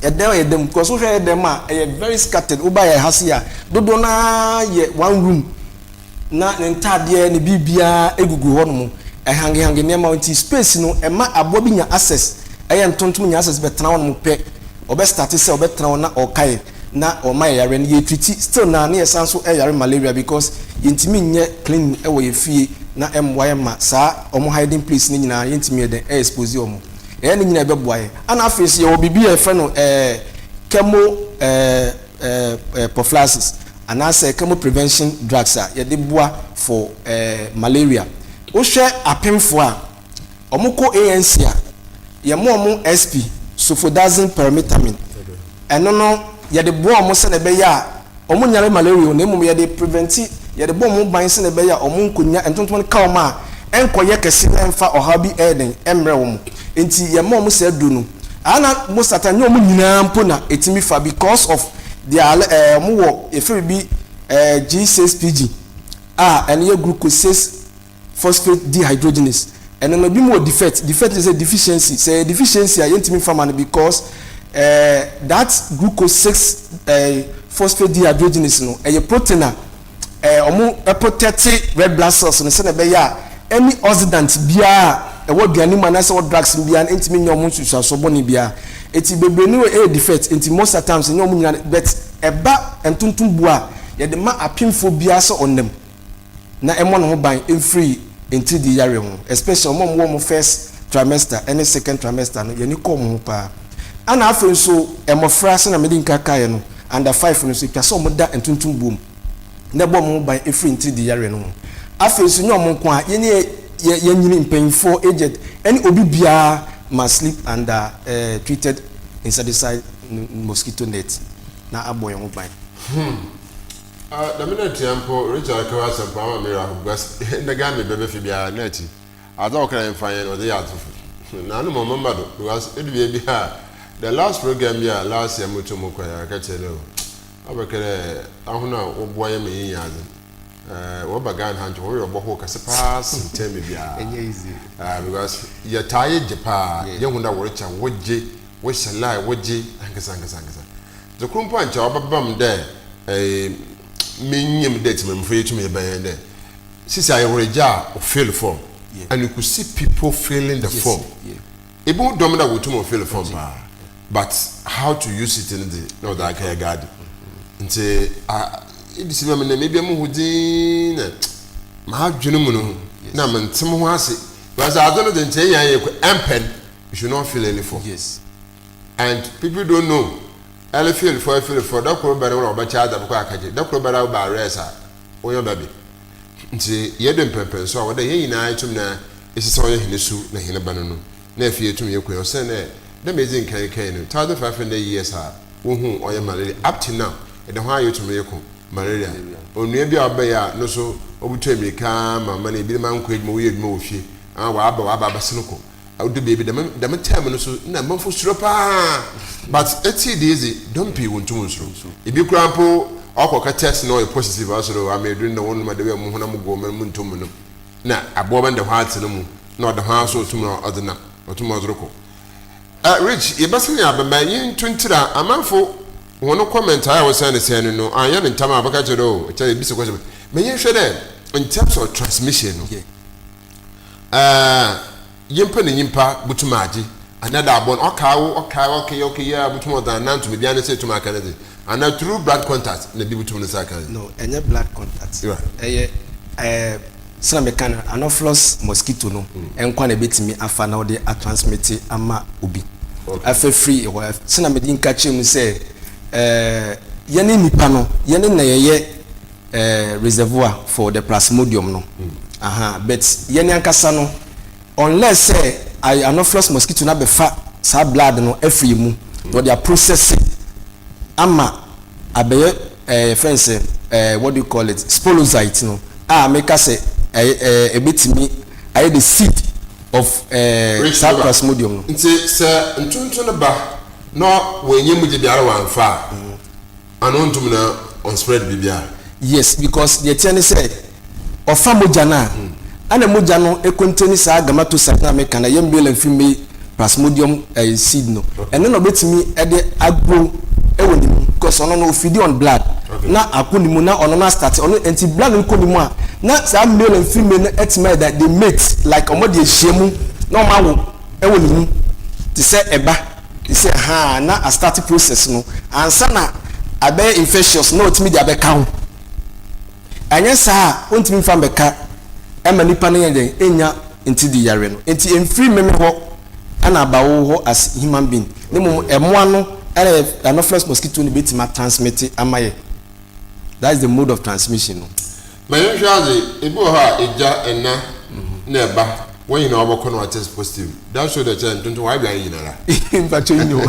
Yɛdɛm yɛ dɛm because wohwɛ yɛ dɛm a, ɛyɛ very scattered. Woba yɛ ha se a, dodoɔ naa yɛ one room na ne ntaadeɛ ne biribiara egugu hɔ nom, ɛhangehange nneɛma, nti space no ɛma aboa bi nya access, ɛyɛ ntontom nya access bɛtena hɔ nom pɛ, ɔbɛ start sɛ ɔbɛtena hɔ na ɔkae na ɔma yɛ yare no. Yɛ treat still na ne yɛsan so ɛyare malaria because yɛntumi nyɛ clean ɛwɔ yɛ fie na ɛmmoa yɛ ma saa ɔmo hiding place ne nyinaa yɛntumi yɛ dɛn ɛyɛ expose ɔmo. Ɛyɛ ne nyinaa ɛbɛboa yɛ. Ana afei so yɛwɔ biribi a yɛfrɛ no chemo ɛɛ ɛɛ prophylaxis anaasɛ chemo prevention drugs a yɛde boa for malaria. Wohwɛ apemfoɔ a ɔmo kɔ ANC a, yɛmo ɔmo SP, sulfadoxine pyrimethamine. Ɛno no yɛde boa ɔmo sɛ ɛbɛyɛ a ɔmo nyare malaria, na mmom yɛde prevent, yɛde bɔ ɔmo ban sɛ ɛbɛyɛ a ɔmo nkonya ntontom no ka ɔmo a ɛnkɔyɛ kɛse na ɛmfa ɔhaw bi ɛyɛ den ɛmmerɛ wɔn. Nti yɛma ɔmo sɛ aduro no ana most of the time nyɛ ɔmo nyinaa mpo na etimi fa because of their ɔmo wɔ efiri bi G6PG a ɛno yɛ glucose 6 phosphate dehydrogenase. Ɛno no bi mu wɔ defect. Defect is a deficiency. Sɛ deficiency a, yɛntumi fa ma no because that glucose 6 phosphate dehydrogenase no ɛyɛ protein a ɔmo ɛprotect red blood cells no sɛnɛ ɛbɛyɛ a any oxidant biara ɛwɔ aduane mu anaasɛ ɛwɔ drugs biara ntumi nyɛ ɔmo nsusuaso bɔne biara. Eti bebree no ɛyɛ defect, nti most of times nyɛ ɔmo nyinaa, but ɛba ntontom bu a yɛde ma apemfoɔ biara sɛ ɔnam na ɛmɔ ne ho ban mfiri ntiri yare ho, especially ɔmo a wɔwɔ mo first trimester ɛne second trimester no, yɛni kɔ ɔmo ho paa. Ana afei nso mmɔfra, sɛ na mede nka kaeɛ no, under 5 no nso atwa sɛ ɔmo da ntontom buom na ɛbɔ ɔmo ho ban efiri ntiri yare no ho. Afei nso nyɛ ɔmo nko a, yɛne yɛ yɛnyini mpanyinfoɔ, aged ɛne obi biara must sleep under treated insecticide mosquito net na abɔ yɛn ho ban. Dɛm na tia mpo Richard kawa asɛmpa ama mi raho because ndɛ Ghana mi bɛbɛ fi biara na akyi adze a ɔkra yɛn fa yɛn ɔdze yɛ atofo na ano mo mama do because edu baabi a the last program bi a last year mo tu mo kɔ yɛ aka kyerɛ no abɛkɛ dɛ ahono a wɔboa yɛn ma yɛn nyɛ adze wɔba Ghana ha nkyɛn wɔyɛ ɔbɔ ho kɛse paa sen tɛn biara. Ɛnyɛ easy. Because yɛtaa yɛ gye paa, yɛhu dɛ wɔrekyɛ wɔgye wɔhyɛ line wɔgye ankasa ankasa ankasa dze koro mpo a nkyɛn ɔbɛba mu dɛ menyim dɛ tìmɛmufo yɛtumi yɛ bɛyɛ dɛ sisi a yɛwɔregye a ɔfill form and you could see people filling the form. Ebi dɔm dɛ wɔtum ɔfill form paa, but how to use it no de na ɔde aka yɛ gaadi. Nti a ebi si ma mi na ebi mu ho dzin na maa dwene mu no na mɛ ntem ho ase because adze no de nkyɛn yɛn yɛ kɔ ɛmpɛn, you should not fill any form. And people don't know. Ɛlefeelfoɔ ɛfeelfoɔ da kor bɛn na wɔbɛkyɛ adze abɔkɔ akɛgye, da kor bɛn na wɔba arrest a wɔnyɛ ɔba bi. Ntsi yɛdu mpɛnpɛnso a ɔwɔ dɛ hɛn nyina yetum na yɛsesa ɔyɛ hɛn su na hɛn ban no na afei yetum yɛkɔ hɛn osiandɛ dɛ ma edzi nkan kae no, 1500 years a wohun ɔyɛ malaria up to now yɛda ho ara yetum yɛkõ malaria. Onua bi a ɔbae a no so obutu emirika ara ma ma na binom annkɔ edwuma wɔyɛ edwuma wɔ fie, ɔaba ɔaba abɛsen kɔ. Odu beebi dɛm dɛm term no so nna mbɔfo suro paa but etsii dei dze dɔm pii wonntum nnsuro. Bi koraa mpo ɔkɔ kɛ test na ɔyɛ positive a ɔse dɛ ama edur no dɛ wɔnom adze a mo honam gow me no munntum nnom na abowa bɛn da hɔ ara tse no mu na ɔda hɔ ara so otum na ɔdze nam otum ɔdze rokɔ. Rich yɛbɛsan aba ma yɛntu ntsir a amanfo hɔn comment a wɔsɛn no sɛn no no annyɛ no ntsɛm a wɔbɛka kyerɛ dɛ oh kyɛ ebisa question ma yɛnhwɛ dɛ in terms of transmission no. Ɛɛ, nyimpa na nyimpa botum agye, anaa dɛ abɔn, ɔkaa wo, ɔkaa wo, ɔkɛyɛ, ɔkɛyɛ a, botum ɔdze anantse obi ne nsa etum aka no dze, anaa through blood contact na bi botum ne nsa aka no dze. No, ɛnyɛ blood contact. Right. Ɛyɛ ɛɛ sɛnea meka no, anopheles mosquito no nkwa na ebetumi afa na ɔde atransmit ama obi. Okay. Afa firi hɔ, sɛnea mede nka kyerɛ mu sɛ ɛɛ yɛne nipa no, yɛne na yɛyɛ eh, reservoir for the plasmodium no aha but yɛn ankasa no unless sɛ anopheles mosquito no abɛfa saa blood no afiri mu na ɔde aprocess ama abɛyɛ eh, yɛfrɛ no sɛ eh, what do you call it, sporozoite no a meka sɛ eh, eh, ɛbɛtumi ayɛ the seed of eh, saa plasmodium no. Nti sɛ ntonto no ba na wɔnyɛ mu gye biara wɔamfa a Ano onntum na ɔnn spread biribiara. Yes, because deɛ ɛteɛ ne sɛ ɔfa mogya no a, ɛna mogya no contain saa gametocyte no a meka no, ɛyɛ male and female plasmodium eh, seed no. Ɛno na ɔbɛtumi de agrow ɛwɔ ne mu because ɔno no ɔfeedi on blood na akɔ ne mu na ɔno no astarte ɔno nti blood no kɔ ne mu a na saa male and female no atumi ayɛ that they mate like ɔmo de ahyia mu na ɔmo awo ɛwɔ ne mu te sɛ ɛba. Te sɛ haa na a start process no ansa na abɛyɛ infectious na ɔtumi de abɛka ho. Anyɛ saa a ɔntumi mfa mbɛka ɛma nipa no yɛ dɛn ɛnya ntidi yareɛ no. Nti ɛmfiri meme hɔ ɛna aba wo hɔ as human being na mmom ɛmoa no ɛna anopheles mosquito no bɛtumi atransmit ama yɛ. That is the mode of transmission no. Ma yɛnhwɛ adze, ebi wɔ hɔ a egya, ɛna, na ɛba, hɔn nyina wɔbɔkɔ na wɔatest positive, that show dɛ kyerɛ ntontom wɔawe ayɛ nyinara. Mpakyɛ yi o.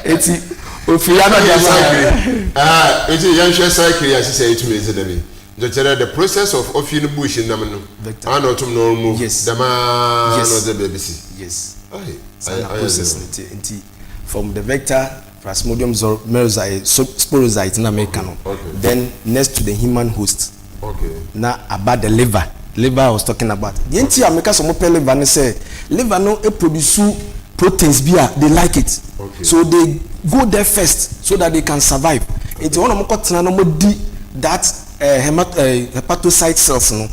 Eti ofiri ya na ɔde ama. Ah, eti yɛnhwɛ cycle yi a sisi a yɛtumi dze dɛm yi. Nti kyerɛ the process of ofie no bush nam no, ana ɔtum na ɔremove dɛm ara na ɔdze ba ebesi. Yes. Saa na process no te. Nti from the vector Plasmodium merozoite sporozoite na meka no then next to the human host na aba the liver liver I was talking about deɛ nti a meka sɛ wɔpɛ liver ne sɛ liver no produce proteins bi a they like it so they go there first so that they can survive nti wɔn na wɔkɔ tena na wɔdi that eh, hemat eh, hepatocyte cells no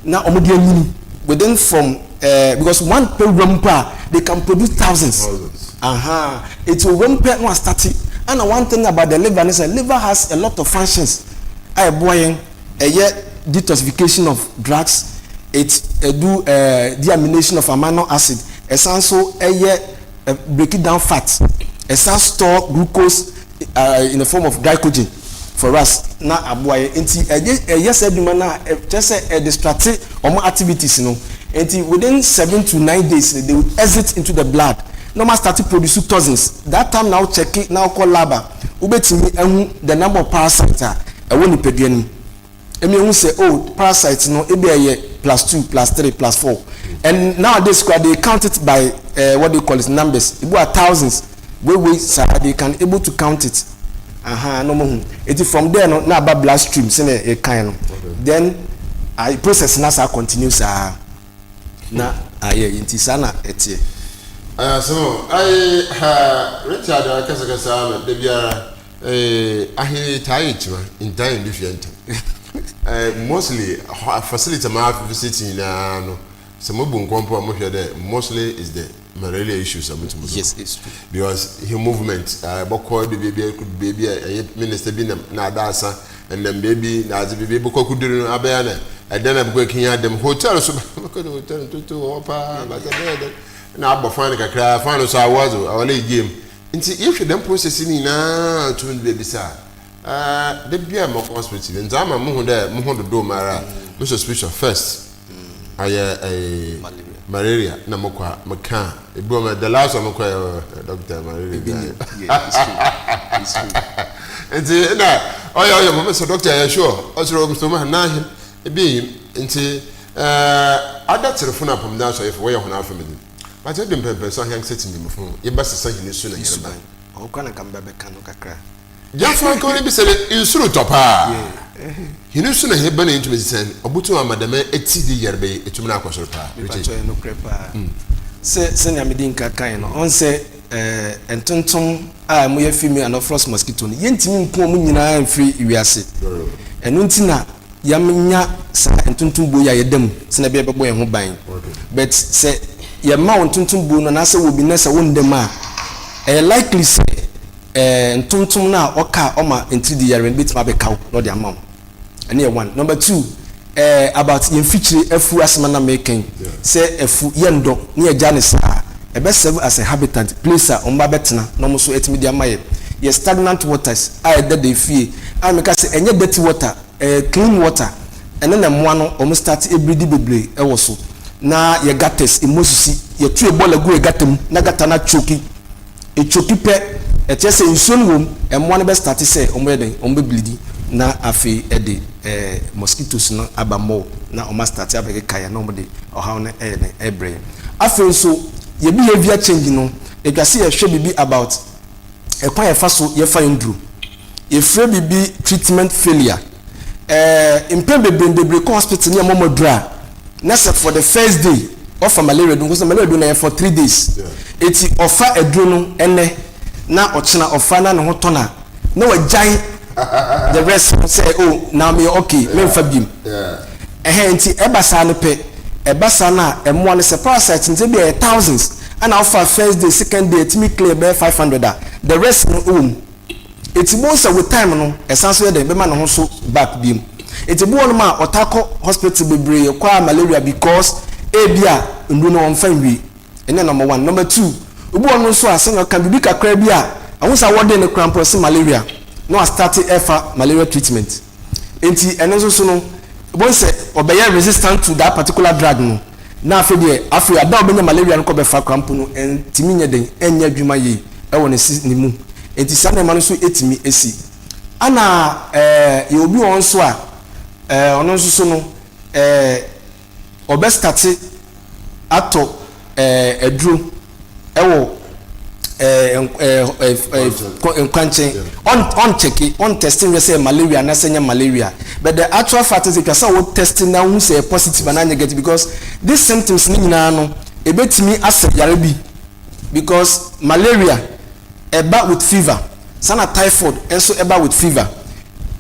na wɔn de anyini within from eh, because one pɛ wura mu pɛ a they can produce thousands aha eti owura mu pɛ na wastate ɛna one thing about the liver ne sɛ liver has a lot of functions a ɛboa yɛn ɛyɛ detoxification of drugs it ɛdu eh, deamination of amino acid ɛsan so ɛyɛ eh, break down fat ɛsan store glucose uh, in the form of glycogen for us na aboa yɛn nti ɛyɛ ɛyɛ saa adwuma no a kyerɛ sɛ ɛdistracte wɔn activities no nti within 7 to 9 days they will exit into the blood na wɔn start to produce toxins. That time na wo check na wokɔ lab a wobɛtumi ahu the number of parasites a ɛwɔ nipadua no mu. Emi ehu sɛ oh parasite no ebi ɛyɛ plus two, plus three, plus four, and nowadays kora they count it by what they call it, numbers. Ebi wɔ thousands wei wei saa they can able to count it aha na wɔn hu. Eti from there no na aba blood stream sɛnea yɛkan no, then I process na saa continue saa na ayɛ nti saa na ɛteɛ. Ɛyɛ asɛm o. Ayi ha Richard akasakasa ama da biara. Eh, ahene taa yɛ kyima, ntaa yɛ ndufia ntɛm. Eh, mostly facility ma visit nyinaa no, sɛ mo bu nkɔmpo a mo hwɛ dɛ mostly is the malaria issues a mo tumi. Yes, it's true. Because he movement, bɔkɔ do beebi a beebi a ɛyɛ minister bi nam na ada asa, ɛnam beebi na adze beebi bɔkɔ kuduru no abɛyɛ na ɛdan na bɔkɔ ekinya dɛm hotel so bɔkɔ do hotel ntoto wɔ hɔ paa, basa bɛyɛ dɛ na abɔ fan kakra, fan so awɔ dze awɔ lɛ egye mu. Nti yɛhwɛ dɛm process yi nyinaa tum de bebisa a, da biara mɔkɔ hospital bi, ndze ama muhu dɛ moho dodow me ara a, me suspicion first ɔyɛ ɛɛ malaria na mokɔ a mekã a, ebi wɔ hɔ the last one mokɔe ɔɔ doctor malaria bi ayɛ. Nti nna ɔyɛ ɔyɛ mo mesɛ doctor yɛ sure, ɔkyerɛ ɔmo sɛ ɔmo n'ahen ebi enyim nti ɛɛ adatserfo na apɔmuden asɔyɛfo wɔyɛ hɔn afɛmdze. But edu mpɛnpɛnso aheankasa tsimimfo no, yɛbɛsesa hɛn su na hɛn ban. Ɔhɔ koraa na nka meba bɛka no kakra. Gyafo anka ɔno bisa dɛ, Nsu rotɔ paa? Hɛn su na hɛn ban a yenntum nsesa no, obotum ama dɛm etsidi yarba yi etum no akɔ sor paa? Mepa kyɛw, ɛyɛ nokorɛ paa. Sɛ sɛnea medi nka kae no, ɔn sɛ ɛɛ ntontom a ɛmo yɛ female anopheles mosquito no, yɛntumi nku wɔn nyinaa mfiri wiase. Ɛno nti na yɛanya saa ntontom buo yi a yɛda mu sɛnea ɛbɛyɛ bɛbɔ yɛn ho ban. But sɛ yɛma wo ntontom buo no anaasɛ wɔ bi na sɛ wonnda mu a, ɛyɛ likely sɛ ɛɛ ntontom no a ɔka a ɔma ntiridi yareɛ no bɛtumi abɛka wo na ɔde ama wo. Ɛno yɛ one. Number two, ɛɛ about yɛn mfikyire afu asɛm a na meka yi, sɛ afu yɛndɔ na yɛgya no saa a, ɛbɛ serve as a habitat, place a wɔn ba bɛtena na wɔn nso atumi de ama yɛ. Yɛ stagnant waters a ɛda da efie a meka sɛ ɛnyɛ dirty water, ɛyɛ clean water, ɛno na mmoa no wɔn start breedi bebree wɔ so. Na yɛ gutters, emu asisi, yɛto yɛ bɔɔla gu yɛ gutter mu na gutter no achoki. Etwoki pɛ, ɛkyerɛ sɛ nsuo no wɔ mu, mmoa no bɛ starte sɛ wɔn bɛyɛ dɛn, wɔn bɛ bleedi na afei ɛde ɛɛ mosquitoes no aba more na wɔn astarte abɛkeka yɛn na wɔn de ɔhaw no ɛyɛ dɛn ɛbrɛ yɛn. Afei nso yɛ behaviour change no, ɛtwa sɛ yɛhwɛ biribi about ɛkwan a yɛfa so yɛfa yɛn duro. Yɛfrɛ biribi treatment failure. Ɛɛ mpɛn bebree bebree kɔ hospital ne yɛma wɔn aduro a, na sɛ for the first day ɔfa malaria duro nko sɛ malaria duro na yɛ for 3 days. Eti ɔfa aduro no ɛnɛ na ɔkyena ɔfa na ne ho tɔ na na wagyae the rest no sɛ, "Oh, na meyɛ okay, memfa biem." Ɛhɛn, nti ɛba saa no pɛ, ɛba saa no a, ɛmmoa no sɛ parasite no sɛ bi a ɛyɛ thousands ɛna ɔfa first day, second day, ɛtumi clear bɛyɛ 500 a, the rest no ɛwɔ mu. Eti bohu sɛ with time no ɛsan so yɛ dɛn bɛma ne ho so back biem. Eti bi wɔ nom a ɔtaa kɔ hospital bebree kɔ a malaria because ebi a nnuro no ɔnfa nwie. Ɛno yɛ number one. Number two, obi wɔ nom nso a sɛnea ɔka biribi kakra bi a ɛho sɛ awɔden no koraa mpo ɛse malaria na wa start ɛfa malaria treatment. Enti ɛno nso so no bohu sɛ ɔbɛyɛ resistant to that particular drug no na afei deɛ afei ada a ɔbɛnya malaria no kɔ bɛfa koraa mpo no ɛntumi nyɛ dɛn ɛnyɛ adwuma yie ɛwɔ ne si ne mu. Enti saa nneɛma no nso tumi si. Ɛna ɛɛ yɛwɔ obi wɔ hɔ nso a ɛɛ ɔno nso so no ɛɛ ɔbɛstate atɔ ɛɛ aduro ɛwɔ ɛɛ ɛɛ ɛɛ nkwankyɛn. Ɔn ɔnkyɛke, ɔntɛste nhwɛ sɛ malaria anaasɛ ɛnyɛ malaria. But the actual fact is etwa sɛ wo test na wohu sɛ ɛyɛ positive anaa negative because these symptoms no nyinaa no ebetumi asɛ yare bi because malaria ɛba with fever, saa na typhoid nso ɛba with fever.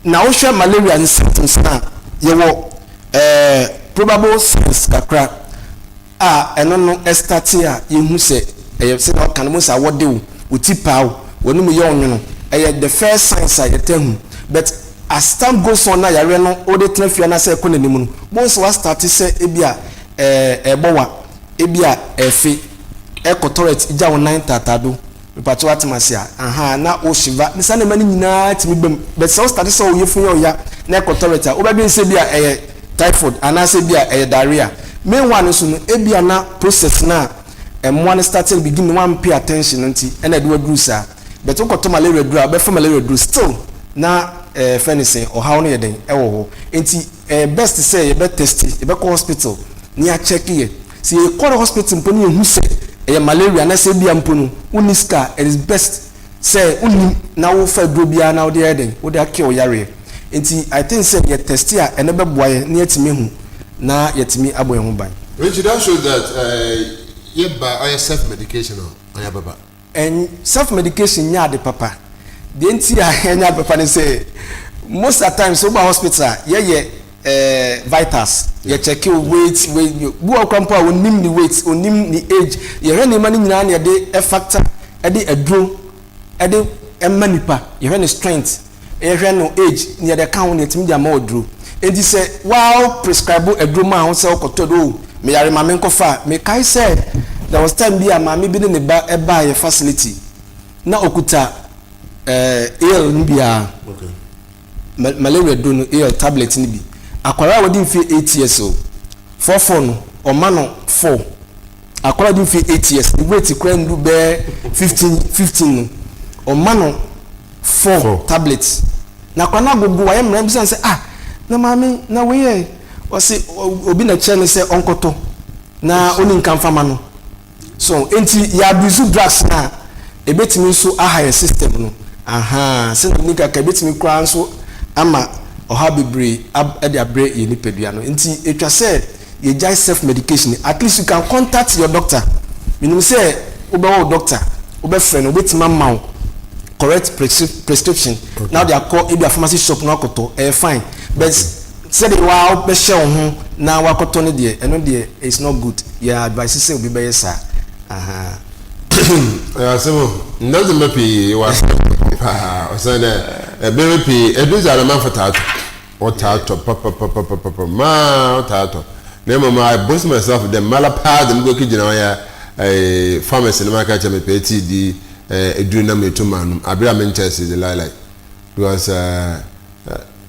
Na wohwɛ malaria ne symptoms no a, yɛwɔ ɛɛ probable signs kakra a ɛno no ɛstarte a yɛhu sɛ ɛyɛ sɛnea ɔka no, mo sɛ awɔde wo, wo ti paa wo, w'anum yɛ ɔnwono, ɛyɛ the first signs a yɛtaa hu. But as time goes on na yareɛ no wode tena fie anaasɛ ɛkɔ n'anim no, bohu sɛ wastarte sɛ ebi a ɛɛ ɛɛbɔ wa, ebi a ɛɛfe, ɛkɔ toilet gya wo nan taataa do, mepakyɛw wate m'ase a, ahaa, na wo shiver, ne saa nneɛma no nyinaa tumi ba mu. But sɛ wo starte sɛ wo yafunu yɛ wo ya na ɛkɔ toilet a, wobɛdwen sɛ ebi a ɛyɛ typhoid anaasɛ ebi a ɛyɛ diarrhea. Meanwhile no nso no, ebi a na process no a mmoa no starte no begin no woampay attention no nti ɛna ɛde wo aduru saa. But wokɔtɔ malaria duru a, wobɛfa malaria duru still na ɛɛ fɛ no sɛn, ɔhaw no yɛ dɛn ɛwɔ hɔ. Nti ɛyɛ best sɛ yɛbɛ test, yɛbɛkɔ hospital na yɛakyɛke yɛ. Sɛ yɛkɔ hospital mpo na yɛhu sɛ ɛyɛ malaria anaasɛ ebia mpo no wonni sika a, it is best sɛ wonnim na wofa aduro biara na wode ayɛ dɛn, wode akɛ wo yareɛ. Nti I think sɛ yɛ test a ɛno bɛboa yɛn na yɛatumi ahu na yɛatumi abɔ yɛn ho ban. Richie, that shows that yɛba ɔyɛ self medication a ɔyɛ baba. Ɛn self medication nyɛ ade papa. Deɛ nti a ɛnyɛ ade papa ne sɛ most at times woba hospital a yɛyɛ eh, vitals, yɛ check wo weight, weight, bi wɔ kora mpo a onim ne weight, onim ne age. Yɛhwɛ nneɛma no nyinaa na yɛde factor ɛde aduro ɛde ɛma nipa, yɛhwɛ ne strength. Yɛhwɛ no age ne yɛde ka ho ne yɛtumi de ama wo aduro. Enti sɛ waa wo prescribe aduro maa wo sɛ wokɔtɔ aduro, oh meyare ma menkɔfa a, mekae sɛ there was time bi a maame bi ne ne ba baa yɛ facility. Na okuta AL no biara, malaria duro no, AL tablet no bi. Akwadaa a wadi mfeɛ 8 years o, 4 4 no, ɔma no four. Akwadaa a wadi mfeɛ 8 years, ne weight kura ndu bɛɛ 15 15 no, ɔma no four Four. Tablets. Na akwadaa no agogo, wayɛ mmerɛ bisa sɛ, "Ah, na maame, na wei yɛ?" Ɔsi obi na kyerɛ no sɛ ɔnkɔtɔ na ɔni nka nfama no. So nti yɛ abuse drugs na ebetumi nso aha yɛ system no aha sɛnea ni kaka ebetumi koraa nso ama ɔha bebree ɛde abrɛ yɛ nipadua no. Nti etwa sɛ yɛgyae self medication. At least you can contact your doctor. Menim sɛ wobɛwɔ wo doctor, wobɛfrɛ no, wobɛtumi ama wo correct prescription na wode akɔ ebi a pharmacy shop na akɔtɔ, ɛyɛ fine. But sɛdeɛ waa wobɛhyɛ wo ho na wakɔtɔ no deɛ, ɛno deɛ, it's not good. Yɛ advice sɛ obi bɛyɛ saa aha. Ɛyɛ asɛm o. Ndɔdze pii wɔ asɛm paa, ɔsɛn dɛ ɛbɛrɛ pii edu dze anamanfo taa tɔ, ɔtaa tɔ papapapapapa maa ɔtaa tɔ. Na mmom I boast myself dɛ mmala paa de mekɔ gyina hɔ yɛ pharmacy no, maka kyerɛ mepɛ tii di eduru na metu ma nom abere a menkyɛ se de lie lie, because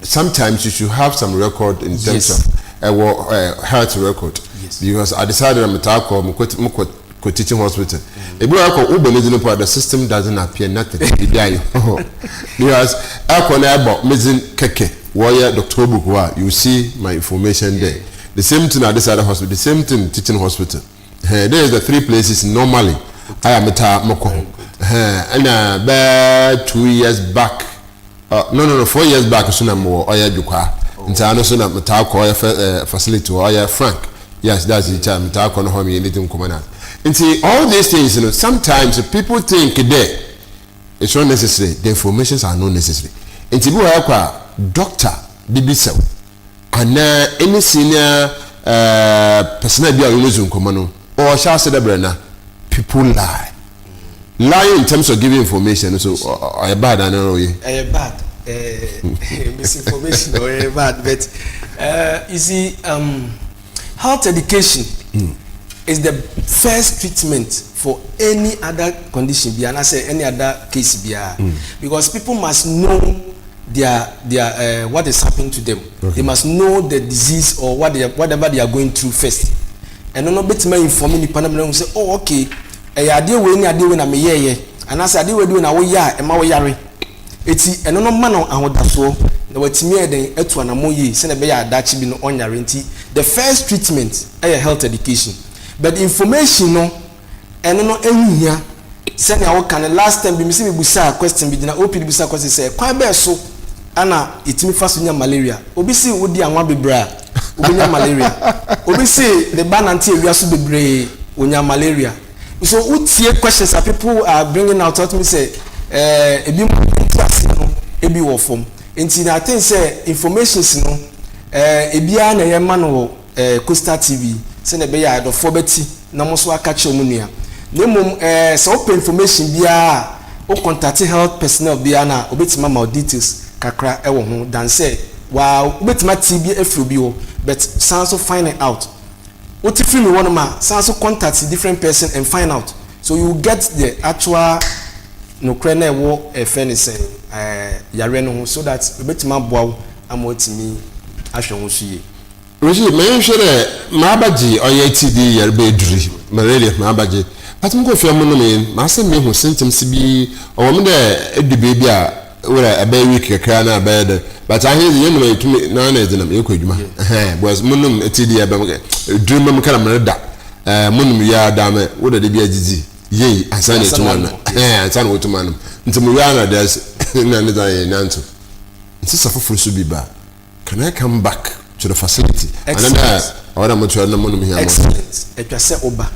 sometimes you should have some record in terms of ɛwɔ health record. Because I decided I'm metaa kɔ mekɔ kɔ teaching hospital, ebi wɔ akɔ wobɔ ne din po a, the system doesn't appear, nothing, bibi ayɛ hɔ, because ɛkɔ na ɛbɔ me dzin kɛkɛ, wɔyɛ doctor book hɔ a, you see my information there. The same thing at this other hospital, the same thing teaching hospital. There is the three places normally ayɛ metaa mekɔ hɔ. Ɛna bɛɛ 2 years back, no, 4 years back so na mewɔ ɔyɛ Dwekwa, nti ano so na metaa kɔ ɔyɛ fɛ facility hɔ, ɔyɛ Frank. Yes, that's it. Time metaa kɔ no hɔ, meyɛ ne di nkɔmɔ na nti all these things, sometimes people think there it's not necessary, the informations are not necessary. Nti bi wɔ hɔ kɔ a doctor bibi sɛw anaa any senior personnel bi a ɔyɛ no nkɔmɔ no, ɔhyɛ ase dɛ brɛ na people lie, lying in terms of giving information. So ɔyɛ bad ana ɔyɛ? Ɛyɛ bad, misinformation ɔyɛ bad. But you see, health education is the first treatment for any other condition bi anaasɛ any other case biara, because people must know their what is happening to them. They must know the disease or whatever they are going through first. Ɛno no bɛtumi inform nipa no mmerɛ ho sɛ, "Oh, okay, ɛyɛ adeɛ wei ne adeɛ wei na meyɛɛyɛ," anaasɛ adeɛ wei de wei na woyɛ a ɛma woyare. Eti ɛno no ma no ahodasoɔ na watumi ayɛ den atu anamɔ yie sɛnɛ ɛbɛyɛ adakye bi no ɔnyare. Nti the first treatment ɛyɛ health education. But information no, ɛno no ɛho hia. Sɛnea wɔka no, last time bi mi sɛ mi busa question bi gyina OPD, busa question sɛ kwan bɛɛ so ana yɛtumi fa so nya malaria. Obi si wodi anwa bebree a, obɛnya malaria. Obi si ne ba nante ewia so bebree, onya malaria. So wotie questions that people are bringing out, tell me say ebi mu nti ase no ebi wɔ fam. Nti na I think sɛ informations no, ebiara na ɛyɛ ma no wɔ Coastal TV sɛnea ɛbɛyɛ a adɔfoɔ bɛti na mo nso aka kyerɛ mu nua. Na mmom sɛ wopɛ information biara, wo contact health personnel biara na obetumi ama wo details kakra ɛwɔ ho dan sɛ waa wobɛtumi ate bi afiri obi hɔ. But san so find it out. Wote firi mi hɔ nom a, san so contact different person and find out, so you get the actual nokorɛ na ɛwɔ ɛfɛ ne sɛn yareɛ no ho, so that obetumi aboa wo ama watumi ahwɛ ho so yie. Rosi, mɛnhwɛ dɛ maabagye ɔyɛ TD yareba eduri malaria maabagye, but mo kɔ fia mo nom yi, maasɛ mehu symptoms bi ɔwɔ mu dɛ edu beebi a wura ɛbɛyɛ week kakra na ɛbɛyɛ dɛ, but ahe de yɛnum yɛtumi na ɛdze nam yɛkɔ adwuma ɛhɛn, because mo nom TD ɛbɛn mo eduri mo kara mo da mo nom yia dame wo de bi adzidzi yie ansa na etum ano ansa na wotum anom. Nti mo wia na de na ne dza yɛ nanto nsesa foforɔ so bi ba. Can I come back to the facility? Excellent. Ɔwɔ dɛ mo to ɛna mo nom hia mo. Excellent. Atwa sɛ ɔba.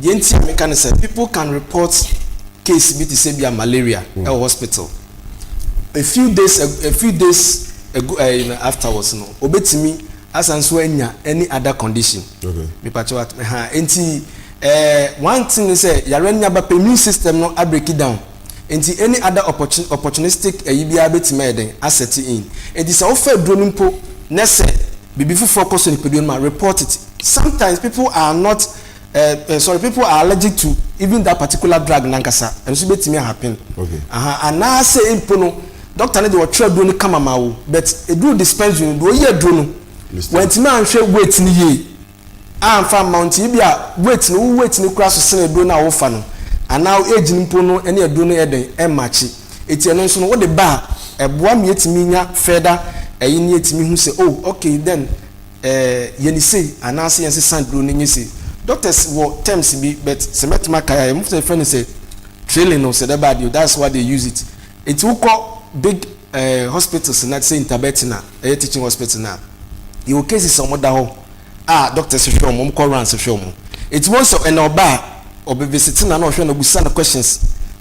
Deɛ nti a meka ne sɛ people can report case bi te sɛ bi a malaria ɛwɔ hospital a few days ago, afterwards no, obetumi asan so anya any other condition. Mipakyɛw at ha nti one thing is sɛ yare no aba pɛ, immune system no abreak it down. Nti any other opportunistic ɛyi biara bɛtumi ayɛ den aset in. Nti sɛ wofa aduro no mpo na sɛ biribi foforɔ kɔ so nipadua no ma, report it. Sometimes people are not Eh, sorry, people are allergic to even that particular drug nankasa. Ɛno nso bɛtumi ahappen. Aha, anaasɛ mpo no, doctor no de ɔtwerɛ aduro no kama ma wo, but ɛduru dispensary no, deɛ ɔyi aduro no, wantumi anhwɛ weight no yie amfa amma wo, nti ebi a weight no, wo weight no koraa so sene aduro no a wofa no, anaa wo age no mpo no ne aduro no yɛ dɛn, ɛmmakye. Eti ɛno nso no, wode ba a, ɛboa ma yɛtumi nya further ɛyi ne yɛtumi hu sɛ, oh, okay, then Eh, yɛ no sei anaasɛ yɛnsesa duro no nyɛ sei. Doctors wɔ terms bi but sɛ mɛtumi akae a, yɛn sɛ yɛfrɛ no sɛ trailing no sɛ dɛbɛ adeɛ that's why they use it. Nti wokɔ big eh, hospitals na te sɛ Interbetin a ɛyɛ teaching hospital no a, yɛwɔ cases a wɔda hɔ a doctors hwɛ wɔn, wɔkɔ rounds hwɛ wɔn. Nti wɔn sɛ ɛna ɔba a, ɔbɛ visit na na ɔhwɛ no, ɔbisa no questions.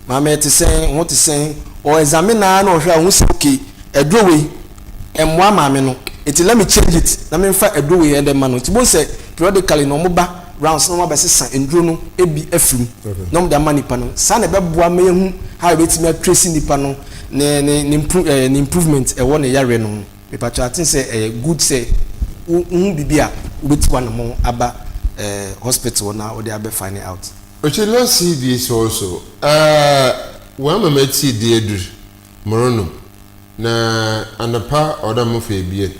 Maame ɛte sɛn, ho te sɛn, ɔ examine na na ɔhwɛ a ɔhu sɛ okay, aduro wei ɛmmoa maame no nti let me change it na menfa aduro wei ɛdɛ ma no. Nti bohu sɛ periodically no wɔn ba rounds na wɔn abɛsesa nnuro no bi afiri mu na wɔn de ama nipa no. Saa na ɛbɛboa ma yɛhu how yɛbɛtumi atrace nipa no ne ne ne impro ɛɛ ne improvement ɛwɔ ne yareɛ no ho. Mepakyɛw I think sɛ ɛyɛ good sɛ wo wohu biribi a wobɛtu w'anamɔn aba ɛɛ hospital na wode abɛ find out. Okay let's see this also ɛɛ wɔama matsie de edur. Moronom, na anapa ɔwɔ dɛ mofa ebien.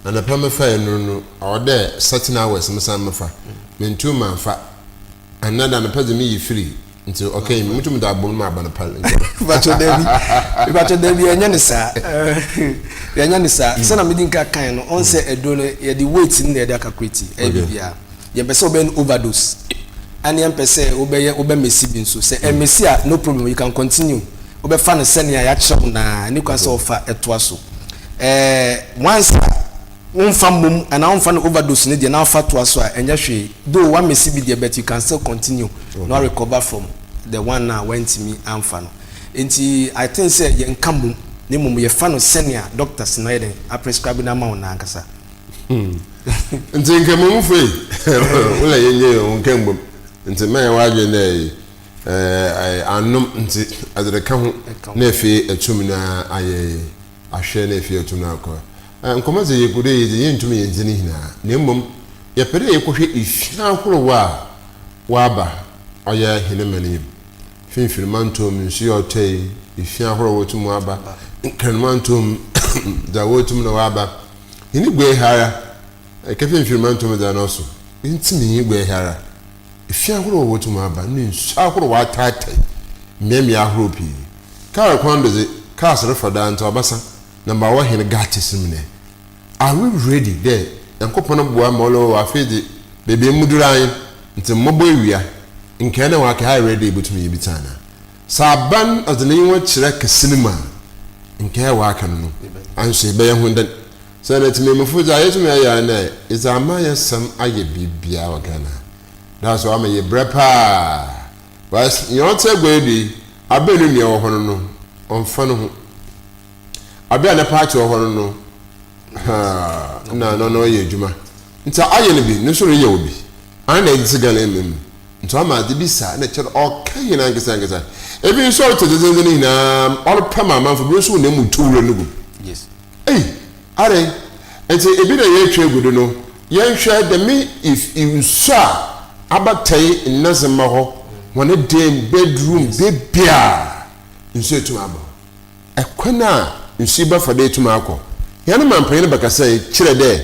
Anapa mefa enur no, ɔwɔ dɛ certain hours mesan mefa. Menntum mannfa. Anaa dɛ anapa dze miyi fir ntsi ɔkɛyɛ me, motum dze abɔ mu na maaba no par ntsi. Mepakyɛw dabi, mepakyɛw dabi, yɛnnyɛ no saa. Yɛnnyɛ no saa. Sɛnea medi nka kae no, ɔn sɛ aduro no, yɛde weight no na yɛde acalculate ɛyɛ biribiara. Yɛmpɛ sɛ wobɛyɛ no overdose, ɛna yɛmpɛ sɛ wobɛyɛ wobɛmesi bi nso. Sɛ ɛmmesi a, no problem, you can continue. Wobɛfa no sɛnea yɛakyerɛ wo no ara, ɛnni kwan sɛ wofa toa so. Ɛɛ, once a womfa mmom anaa womfa no overdose no deɛ na wofa toa so a, ɛnyɛ hwee. Though woamesi bi deɛ, but you can still continue na woarecover from the one a woantumi amfa no. Enti I think sɛ yɛnka mmom, na mmom yɛfa no sɛnea doctors no ayɛ dɛn, aprescribe no ama wo no ankasa. Nti Nkramofoɔ yi, wo na yɛnyɛ yɛn ho nka mmom. Nti mma yɛn w'adwene dɛ Anom ntsi adze reka ho na afei etum na ayɛ ahwɛ na afei etum na akɔ. Nkɔmbɔ dze yɛkɔ do yedzi yenntum yenndzi ne nyina na mbom yɛpɛ dɛ yɛkɔhwɛ efi ahorow a wɔaba ɔyɛ hɛn man yi mu. Finimfin mantɔw mu nsu a ɔtɔ yi, efi ahorow a wotum wɔaba, Nkran mantɔw mu dza wotum na wɔaba. Hɛn gua yi ha ara, Kɛfinimfin mantɔw mu dze ano so, nntsim hɛn gua yi ha ara. Efi ahorow a wobotum aba na nsu ahorow ataatae mbeambea ahorow pii. Kaar kwan do dze, cars refa do ara ntsi ɔbɛsa na ma ɔwɔ hɛn gutters mu ndɛ. Are we ready dɛ Nyankopɔn boa ma ɔlɔ afei dze beebi a mudur ara nye ntsi mbɔbɔ ewia nkae na wɔaka ayɛ ready dɛ yebotum yɛ bi tse anaa? Sɛ aban ɔdze n'enyiwa kyerɛ kɛse no mu a, nkae a wɔaka no no anso ebɛyɛ ho dɛn? Sɛ na tsemamufo dza yetum ayɛ ara nye dɛ edze amanyɛsɛm ayɛ biribiara wɔ Ghana ha. That's why ama yɛbrɛ paa. But nea ɔtse agua yi do yi, aber no nua wɔ hɔ no no, ɔmmfa no ho. Aber a ne party wɔ hɔ no no, haa, nna no no ɔyɛ edwuma. Ntsi ayɛ no bi, no so reyɛ wo bi. Ana na edze tse Ghana mma mu. Ntsi ɔama adze bi saa na kyerɛ dɛ ɔka hɛn ankasa ankasa. Ebi so ɔretse dzendzenndzen nyina, ɔrepam amamfo, bi so wɔ mu tu wura no gu mu. Yes. Ei! Adɛn ntsi ebi na yeetwa egu do no? Yɛnhwɛ dɛm if nsu a abatɛe nnadzemba hɔ, hɔn dan, bedroom, beebiara nsu etum aba hɔ. Kwan a nsu yi bɛfa do etum akɔ. Hɛn mampanyin no bɛkasae kyerɛɛ dɛ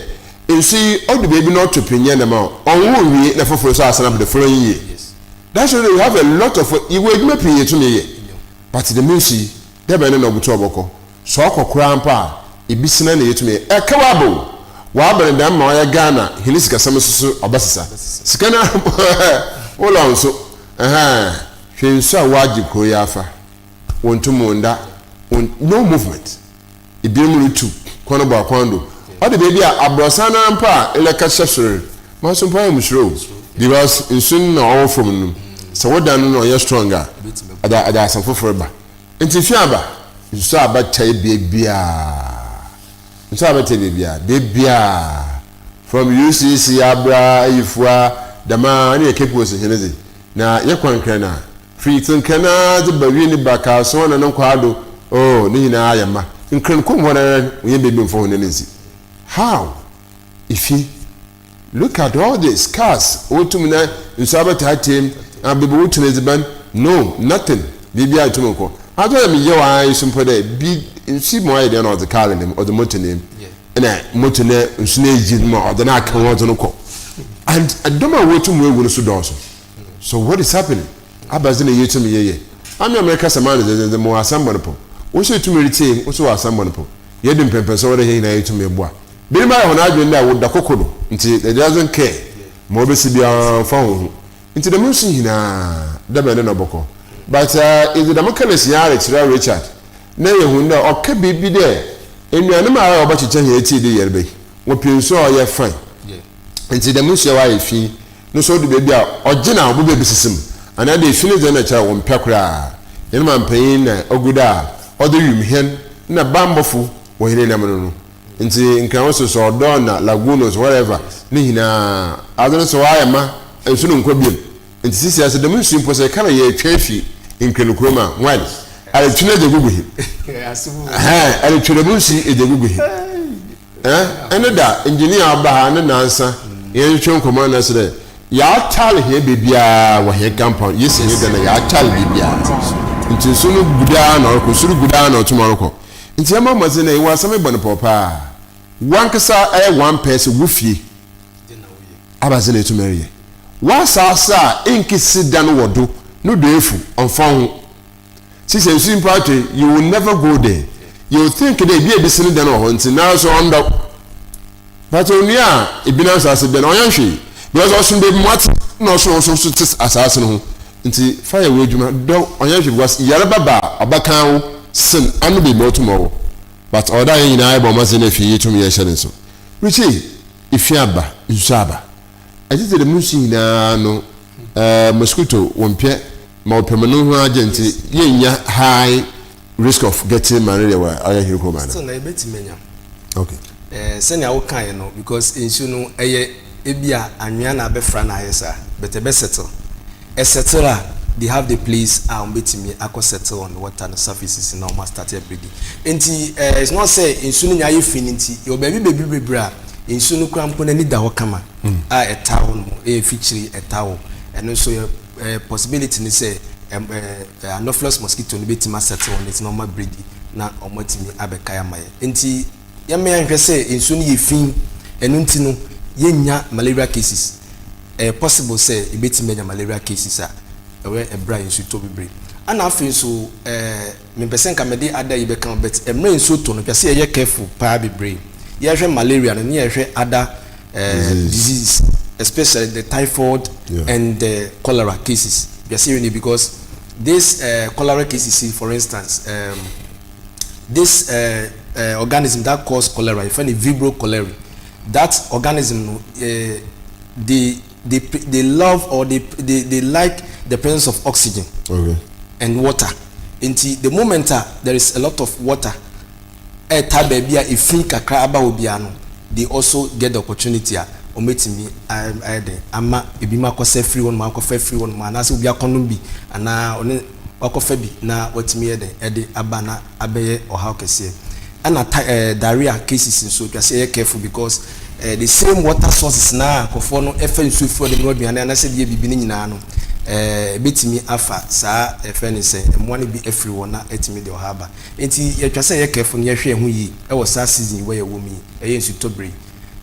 nsu yi odu beebi na ɔtɔ pinnyɛn dɛm a, ɔnnwo nnwie na fofor so aasan aba the following year. That shows that we have a lot of yɛwɔ edwuma pii yetum yɛ but dɛm nsu yi dɛbɛn no na obotum ɔbɔkɔ. Sɛ ɔkɔ koraa mpo a, ebi sena na yetumi yɛ. Ɛka w'aba o! W'aba no dɛm ma ɔyɛ Ghana hɛn sikasɛm so so ɔbɛsesa. Sika no ara mpo ɛɛ, wo lɔn so ɛhɛn. Hwɛ nsu a wɔagye kurow yi afa. Wonntum nnda, won no movement. Binom rutu kwan bɔ akwan do. Ɔda beebi a aborɔsan no ara mpo a ereka hyɛ sor. Maso mpo ayɛ musuro o. Because nsu no na ɔwɔ famu no, sɛ wo dan no na ɔyɛ strong a, ɔdze ɔdze asɛm fofor ba. Ntsi fi aba, nsu aba kyɛe beebiara, nsu aba kyɛe beebiara, beebiara, from UCC abra Ayifua, dɛm ara nna yɛ Cape Coast hɛn dze, na yɛkɔ Nkran a, firi Nkran ara dze ba Wini ba Kasoa na no nkwaado, oh, ne nyinaa ayɛ ma. Nkran kurom hɔ noara wonnya beebi mmfa hɔn nan nnsi. How? Efi. Look at all this cars wotum na nsu abɛtaataa mu abɛbɛ wotu no edziban no nothing biribiara tum nkɔ. Adze ɔyɛ me yaw ara yi so mpo dɛ bi nsu ma ɔayɛ dɛn na ɔdze kaar no mu ɔdze moto no mu na moto no nsu no egyir no ma ɔdze no aka ho ɔdze no kɔ and dɔm a wotum woewu no so dɔɔso so what is happening abadze na yetum yɛyɛ ame a merekasa maa no dzendzenndzen mowɔ asɛm bɔ no pɔ wo so etum retsie wo so wɔ asɛm bɔ no pɔ yedu mpɛmpɛnso a ɔwɔ dɛ hɛn nyinaa yetum yɛboa binom ayɛ hɔn adwen dɛ woda koko do ntsi they doesn't care ma obesi biara ɔmmfa hɔnho Ntsi dɛm nsu nyina dɛbɛn do na ɔbɔkɔ? But edze dɛm colours yi ara rekyerɛ Richard na yehun dɛ ɔka biribi dɛ enuanom a wɔbɛkyekyɛ hɛn tsir do yarba yi, wɔpɛ nsu a ɔyɛ fine. Ntsi dɛm nsu a ɔayɛ fi no so odu beebi a ɔgye na ɔbɛba ebisisi mu, anaadɛ fi no dze nna kyerɛ wɔmmpɛ koraa. Hɛn mampanyin na ogu do a ɔdze wimuhɛn na bambɔfo wɔ hɛn enam no no. Ntsi Nkran so sɛ ɔdɔ na lagunos whatever ne nyinaa adze no sɛ ɔayɛ ma nsu no nnkɔ biom. Ntsi sisi a sɛ dɛm nsu yi mpo sɛ yɛka dɛ yɛretwe efi Nkran kurom a hwan aretwe no edze egugu he? Ɛhɛn ɛretwe dɛm nsu yi edze egugu he? Ɛn ɛne da engineer a ɔba ha ne nansa yɛretwe nkɔmbɔ no na sɛ dɛ yɛatar hɛn beebiara wɔ hɛn compound yesi hɛn dan a yɛatar beebiara ntsi nsu no gu do ara na ɔrokɔ nsu no gu do ara na ɔtum ɔrokɔ. Ntsi yɛmbɔ mbɔdzen dɛ ewɔ asɛm ebɔ no pɔw paa. Wankasa ayɛ one person wo fie abadze na etum ereyɛ. W'asaase a ennkesi dan wɔ do no do efuw, ɔmmfa wo ho. Sisi nsu mpo atɔ yi, you will never go there. You will think dɛ bi a ebesi ne dan wɔ hɔ ntsi naaso ɔnndɔ wo. But onua a ebi n'asaase bɛn ɔnnyɛ hwee because ɔson beebi mu atse na ɔson ɔso so tse asaase no ho ntsi fa yɛ w'edwuma dɔ ɔnnyɛ hwee because yarba ba a ɔbɛkan wo sen ano beebi a ɔtum ɔwɔ but ɔwɔ dɛ hɛn nyinaa yɛbɔ mbɔdzen na efie yetum yɛhyɛ ne nsew. Richie, efi aba, nsu aba. Ɛtsetse dɛm nsu nyinaa no eh, mosquito wɔmmpɛ ma wɔpɛ ma no ho agye ntsi yennya high risk of getting malaria wɔ ɔyɛ hɛn kurom ana? Still na yɛbɛtumi anya. Okay. Eh, sɛnea wokaeɛ no, because nsuo no ɛyɛ ebi a anwea na abɛfra na ayɛ saa, but ɛbɛ settle. Ɛsettle a, they have the place a wɔbɛtumi akɔ settle on the water no surfaces na wɔn astart abreedi. Nti eh, it's not sɛ nsuo no nyinaa ayɛ fi no nti, yɛwɔ baabi baabi bebree a nsuo no koraa mpo n'ani da hɔ kama a ɛtaa hɔ nom, ɛyɛ fikyiri ɛtaa hɔ. Ɛno nso yɛ eh, possibility ne sɛ ɛm eh, Anopheles mosquito no bɛtumi asɛte wɔn nti na wɔn abredi na wɔn atumi abɛkae ama yɛn. Nti yɛmma yɛnhwɛ sɛ nsuo no yɛ fi, ɛno nti no yɛnnya malaria cases. Ɛyɛ possible sɛ yɛbɛtumi anya malaria cases a ɛwɔ ɛberɛ a nsuo tɔ bebree. Ɛna afei nso ɛɛ mempɛ sɛ nka mede ada yi bɛka ho but mmerɛ nsuo tɔ no twa sɛ yɛyɛ careful paa bebree. Yɛhwɛ malaria no ne yɛhwɛ ada uh, disease especially the typhoid yeah. and the cholera cases. We are saying it because this uh, cholera cases, for instance, um, this uh, uh, organism that cause cholera, if any Vibrio cholerae, that organism, uh, they, they, they love or they, they, they like the presence of oxygen okay. and water. Nti the moment uh, there is a lot of water, ɛtaa baabi a efi kakra aba hɔ biara no, they also get the opportunity a wɔbɛtumi ayɛ dɛn ama ebinom akɔsa afiri hɔnom, akɔfa afiri hɔnom anaasɛ obi akɔnom bi anaa ɔne wakɔfa bi na watumi yɛ dɛn ɛde aba na abɛyɛ ɔhaw kɛseɛ. Ɛna ta ɛɛ diarrhea cases nso atwa sɛ yɛyɛ careful because ɛɛ the same water sources na nkurɔfoɔ no ɛfa nsuo firi hɔ de noa aduane anaasɛ de yɛ biribi no nyinaa no ɛɛ ebɛtumi afa saa ɛfɛ ne sɛ mmoa no bi afiri hɔ na atumi de ɔhaw aba. Enti yɛtwa sɛ yɛyɛ careful na yɛhwɛ yɛn ho yie wɔ saa season yi wɔ yɛwɔ mu yi, ɛyɛ nsutɔ bere yi.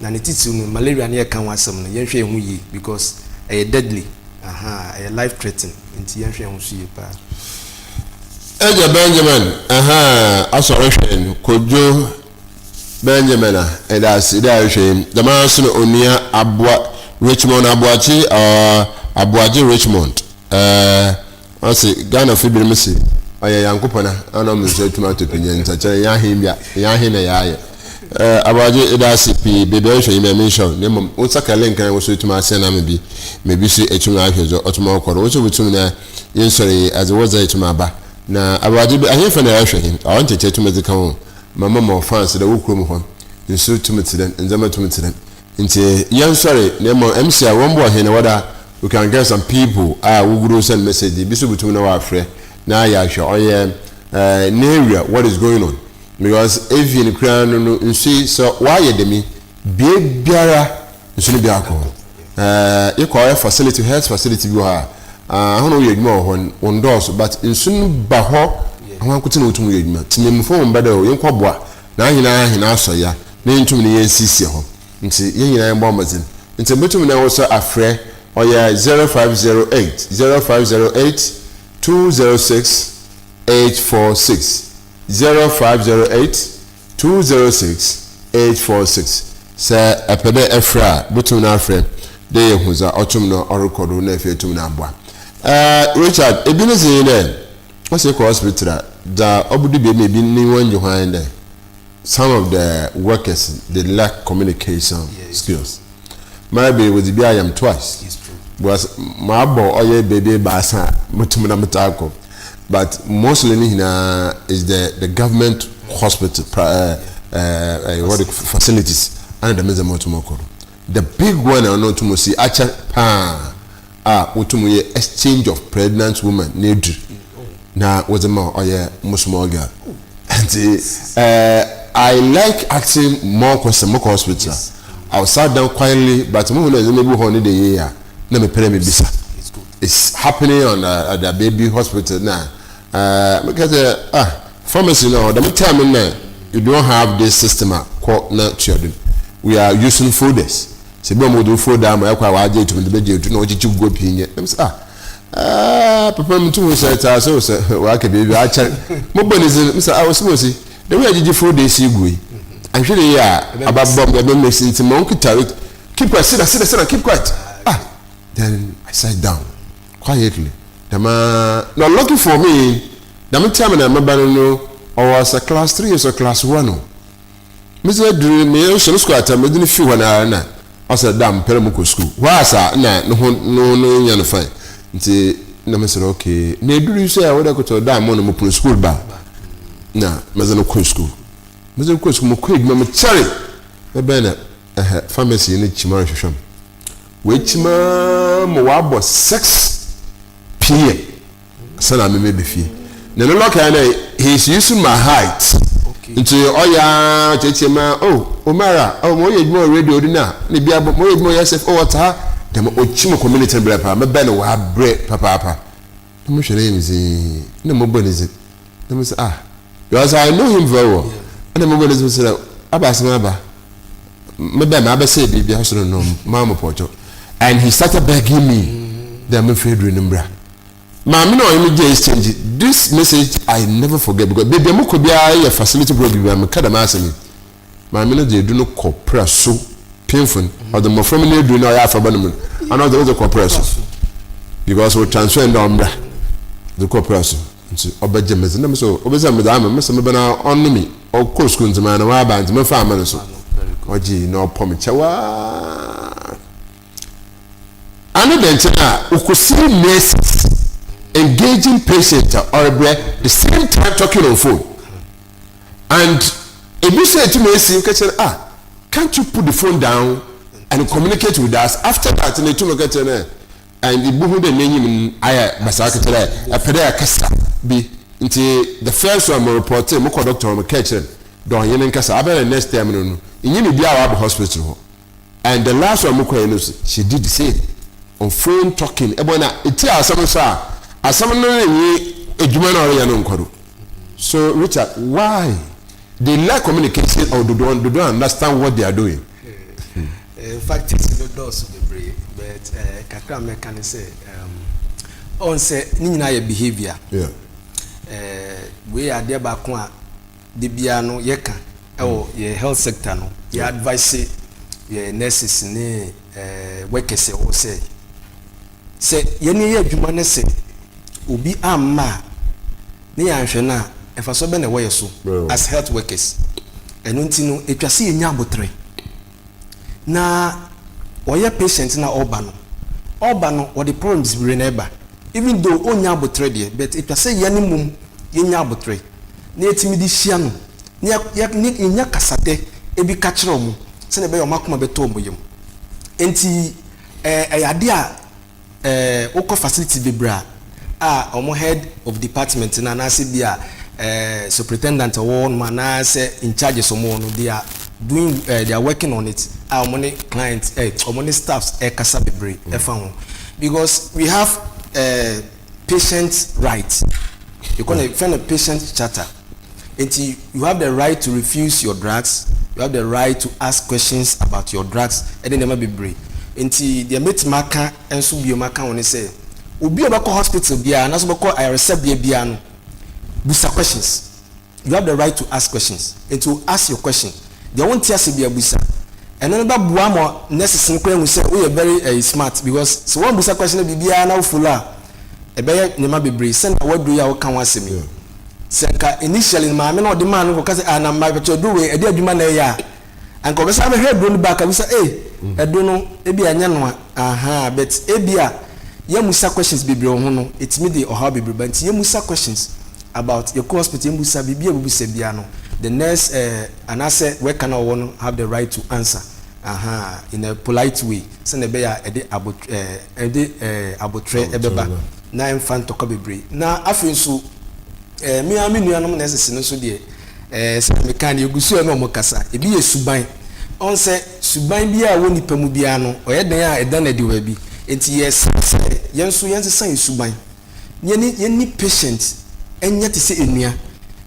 Na ne titiriw no malaria no yɛka ho asɛm no, yɛnhwɛ yɛn ho yie because ɛyɛ deadly, ahaa, ɛyɛ life threaten, enti yɛnhwɛ yɛn ho so yie paa. Agya Benjamin ahaa asɔre hwɛ no Kojo Benjamin a ɛda ase dɛ ahwɛ yi dɛm ara so na onua Aboa Richmond Aboakye uh, Aboagye Richmond uh, Ɔse Ghanafo binom se ɔyɛ Nyankopɔn a ana ɔmo nso atum atɔ pii nsakyera nyɛ ahe bia nyɛ ahe na yɛayɛ eh Aboagye eda ase pii beebi a ehwɛ yi Nyame nhyira wo na mmom wo nsa ka link na wo so etum asɛn ama bi ma bi so etum ahwɛ dza ɔtum ɔkɔ do wo so botum na yɛnsɔre yi adze wɔ dza etum aba na Aboagye bi ahefa na ɛrehwɛ he ɔwɔ nkyɛkyɛ tum dze ka ho ma mama wo fans dɛ wo kurom hɔ nsu tum tse dɛn ndzɛmba tum tse dɛn Ntsi yɛnsoɛr na mbom MC a wɔmboa hɛn na whether we can get some people a wogudo send message bi so botum na wɔafrɛ na yɛahwɛ ɔyɛ eh n'area what is going on because even koraa no no nsu yi sɛ wɔayɛ dɛm yi beebiara. Nsu no bi akɔ hɔ. Ɛɛ yɛkɔ ɔyɛ facility, health facility bi wɔ hɔ a, ahɔn a wɔyɛ adwuma wɔ hɔ no, wɔn dɔɔso, but nsu no ba hɔ, ahɔn nkotsee na wotum yɛ adwuma. Tsemanmufo wɔn ba dɛ o, yɛnkɔ boa na hɛn nyinaa hɛn asɔ ya na yɛntum ne yɛnsiesie hɔ. Ntsi hɛn nyinaa yɛmbɔ mbɔdzen. Ntsi botum na wo so afrɛ, ɔyɛ 0508, 0508 206 846, 0508 206 846. Sɛ epɛ dɛ efrɛ a, botum na afrɛ dɛ yehu dza ɔtum na ɔrokɔ do na afei etum na aboa. Richard, bi ne dze nye dɛ, ɔsɛ ekɔ hospital a, dza ɔbodu beebi ma bi n'enyiwa nngye ho ara nye dɛ, some of the workers they lack communication skills. Mara bi wɔdze bi ayɛ me twice because mabɔ ɔyɛ beebi ebiasa a motum na metaa kɔ, but mostly ne nyinaa is the government hospital pra what they, facilities ana dɛm ndzɛmba ɔtum kɔ do. The big one a ɔno ɔtum si akyɛ paa a wotum yɛ exchange of pregnant woman n'edur na wɔdze ma ɔyɛ mo small girl. Nti I like asking more questions. Mokɔ hospital a, I will sat down quietly, but mo hu dɛ ndzɛmba bi wɔ hɔ ne de yie a na mepɛ dɛ mebisa. It's happening on at the baby hospital na meka sɛ, ah, pharmacy no, dɛm time na you don't have this system a kɔ na tua do. We are using folders. Sɛ bi a wɔde wo folder ama ɛkɔ a wagye etum de bɛgye etu na wɔkyekye guo pii nyɛ ɛm sɛ, ah, papa mu tum sɛ taa sɛ sɛ waka biribi akyɛr mo bɔ ne dzin m sɛ, ah, osi osi the way agyegye folder esi gu yi ahwɛ de yɛ a ababɔ m ɛbɛn mesi nti ma ɔnkita. Keep quiet, sit down, sit down, sit down, keep quiet. Ah, then I sat down quietly. Dɛm na lucky for me, dɛm time na meba no, ɔwɔ sɛ class three or class one o. Medze aduru me nhyɛ no sukuu atam, medze no fi hɔ no na ɔsɛ da mpɛrɛ mu kɔ sukuu hɔ asa na ne ho no nya no fine. Nti na mesrɛ, okay, na eduru yi so a wɔde kɔtɔ da mo no mo pono sukuu ba na medze no kɔ sukuu. Medze no kɔ sukuu, mo kɔ edwuma, mo kyɛre bɛbɛn na ɛhɛ pharmacy no kyima rehwehwɛ m. Wɔakyima ma wɔabɔ 6 p.m. sɛ na meme bɛ fie na no lɔka na he is using my height, nti ɔyɛ a kyerɛkyerɛ ma, oh, Omara, oh, mo yɛ adwuma wɔ radio do na na bi abɔ mo yɛ adwuma wɔ yɛsɛ, oh, ɔtaa dɛm ɔkyi mo community no brɛ paa mɛbɛn no wɔabrɛ papaapa na mohwɛ no yɛ me dzin na mobɔ ne dzin na mo sɛ, ah, because I know him very well, ɛna mobɔ ne dzin sɛ aba asɛm aba mebɛn ma abɛsɛ biribi aso no maa mo pɔtɔ, and he started begging me dɛ mefrɛ duro no mbra. Maame na ɔyɛ me gye exchange. This message I never forget, because beebi a mokɔ biara yɛ facility pro bi a meka dɛm asɛm yi. Maame no de edu no kɔ pra so pinfo no, ɔde mmɔfra mu no edu na ɔyɛ afraba no mu no ana ɔde no de kɔ pra so because o transfer ndɛ ɔmbra de kɔ pra so. Nti ɔbɛgye me dze na me so obɛsɛ me dze ama me sɛ mebɛ na ɔno mi ɔkɔ sukuu nti maa na waba nti mefa ama no so ɔgye na ɔpɔ me kyɛwaa. Ano dɛ nkyɛn a okosi nurses engaging patient a ɔrebrɛ, the same time talking on phone, and ebi nso etumi esi nkakyerɛ, ah, can't you put the phone down and communicate with us after that? Na etumi kakyerɛ no and ibuhu dɛ n'enyim ayɛ basaa kakyerɛ ɛpɛ dɛ ɛkasa bi. Nti the first one mo report mo kɔ doctor mo kɛkyerɛ no dɛ ɔnye ne nkasa abɛn. The next time no nyim bi a waba hospital hɔ, and the last one mo kɔ yɛ no, she did the same, on phone talking. Ɛbɔ na eti asɛm nso a asɛm no nye edwuma na ɔreyɛ no nkɔ do. So Richard, why they lack communication or they don't understand what they are doing? In fact, it's no dɔɔso bebree, but kakra mɛka ne sɛ ɔn sɛ ne nyinaa yɛ behaviour. Wei yɛ adeɛ baako a de biara no yɛka ɛwɔ yɛ health sector no, yɛ advice yɛ nurses ne workers ɛwɔ sɛ yɛn yɛ adwuma ne sɛ obi amma a ne yɛ ahwɛ no a, mfasoɔ bɛ na ɛwɔ yɛ so as health workers? Ɛno nti no etwa sɛ yɛnya abotire na ɔyɛ patient na ɔba no ɔde problems bebree na ɛba. Even though ɔnya abotire deɛ, but etwa sɛ yɛn mom yɛnya abotire na yɛtumi de hyia no na yɛnya kasadɛ ebi ka kyerɛ wɔn sɛnea ɛbɛyɛ wɔn akoma bɛtɔ wɔn yam. Nti ɛyɛ adeɛ a wokɔ facility bebree a wɔn head of department na anaasɛ bi a superintendent wɔ hɔ nom anaasɛ in charges wɔn wɔ no, they are doing they are working on it. a wɔn ne client wɔn ne staffs ɛkasa bebree ɛfa ho, because we have patient right. You call it friend patient charter. Nti you have the right to refuse your drugs, you have the right to ask questions about your drugs, ɛne nneɛma bebree. Nti deɛ mɛtumi aka nso bio aka wɔn ne sɛ, obi a ɔbɛkɔ hospital biara anaasɛ ɔbɛkɔ ayaresabea biara no, busa questions. You have the right to ask questions, nti ask your question. Deɛ wɔn ti ase bi abusa, ɛno no bɛboa ma nurses no kora ehu sɛ woyɛ very smart, because sɛ wɔn busa question no biribiara na wofolo a, ɛbɛyɛ nneɛma bebree. Sɛnea waduro yi a wɔka ho asɛm yi, sɛ nka initially maame na ɔde maa no kɔka sɛ, ah, na mmaa pɛtɛ aduro wei, ɛde adwuma na ɛyɛ a, anka ɔbɛsa abɛhwɛ aduro no back abisa, ee, aduro no ebi anyɛ no a aha. But ebi a yɛmusa questions bebree wɔ ho no, etumi de ɔhaw bebree ba. Nti yɛmusa questions about yɛkɔ hospital, yɛmusa biribi a bibisa bia no, the nurse anaasɛ worker na ɔwɔ no have the right to answer aha in a polite way, sɛnɛ ɛbɛyɛ a ɛde abo ɛde abotire ɛbɛba na ɛmfa ntɔkwa bebree. Na afei nso mmea me nuanom nurses no nso deɛ, sɛ meka no, yɛgu so yɛ na ɔmo kasa. Ebi yɛ suban ɔn sɛ suban bi a wɔ nipa mu biara no, ɔyɛ dan a ɛda no adi wɔ baabi. Nti yɛsɛ sɛ yɛn nso yɛnsesa yɛ suban, yɛni patient ɛnyɛ te sɛ enua.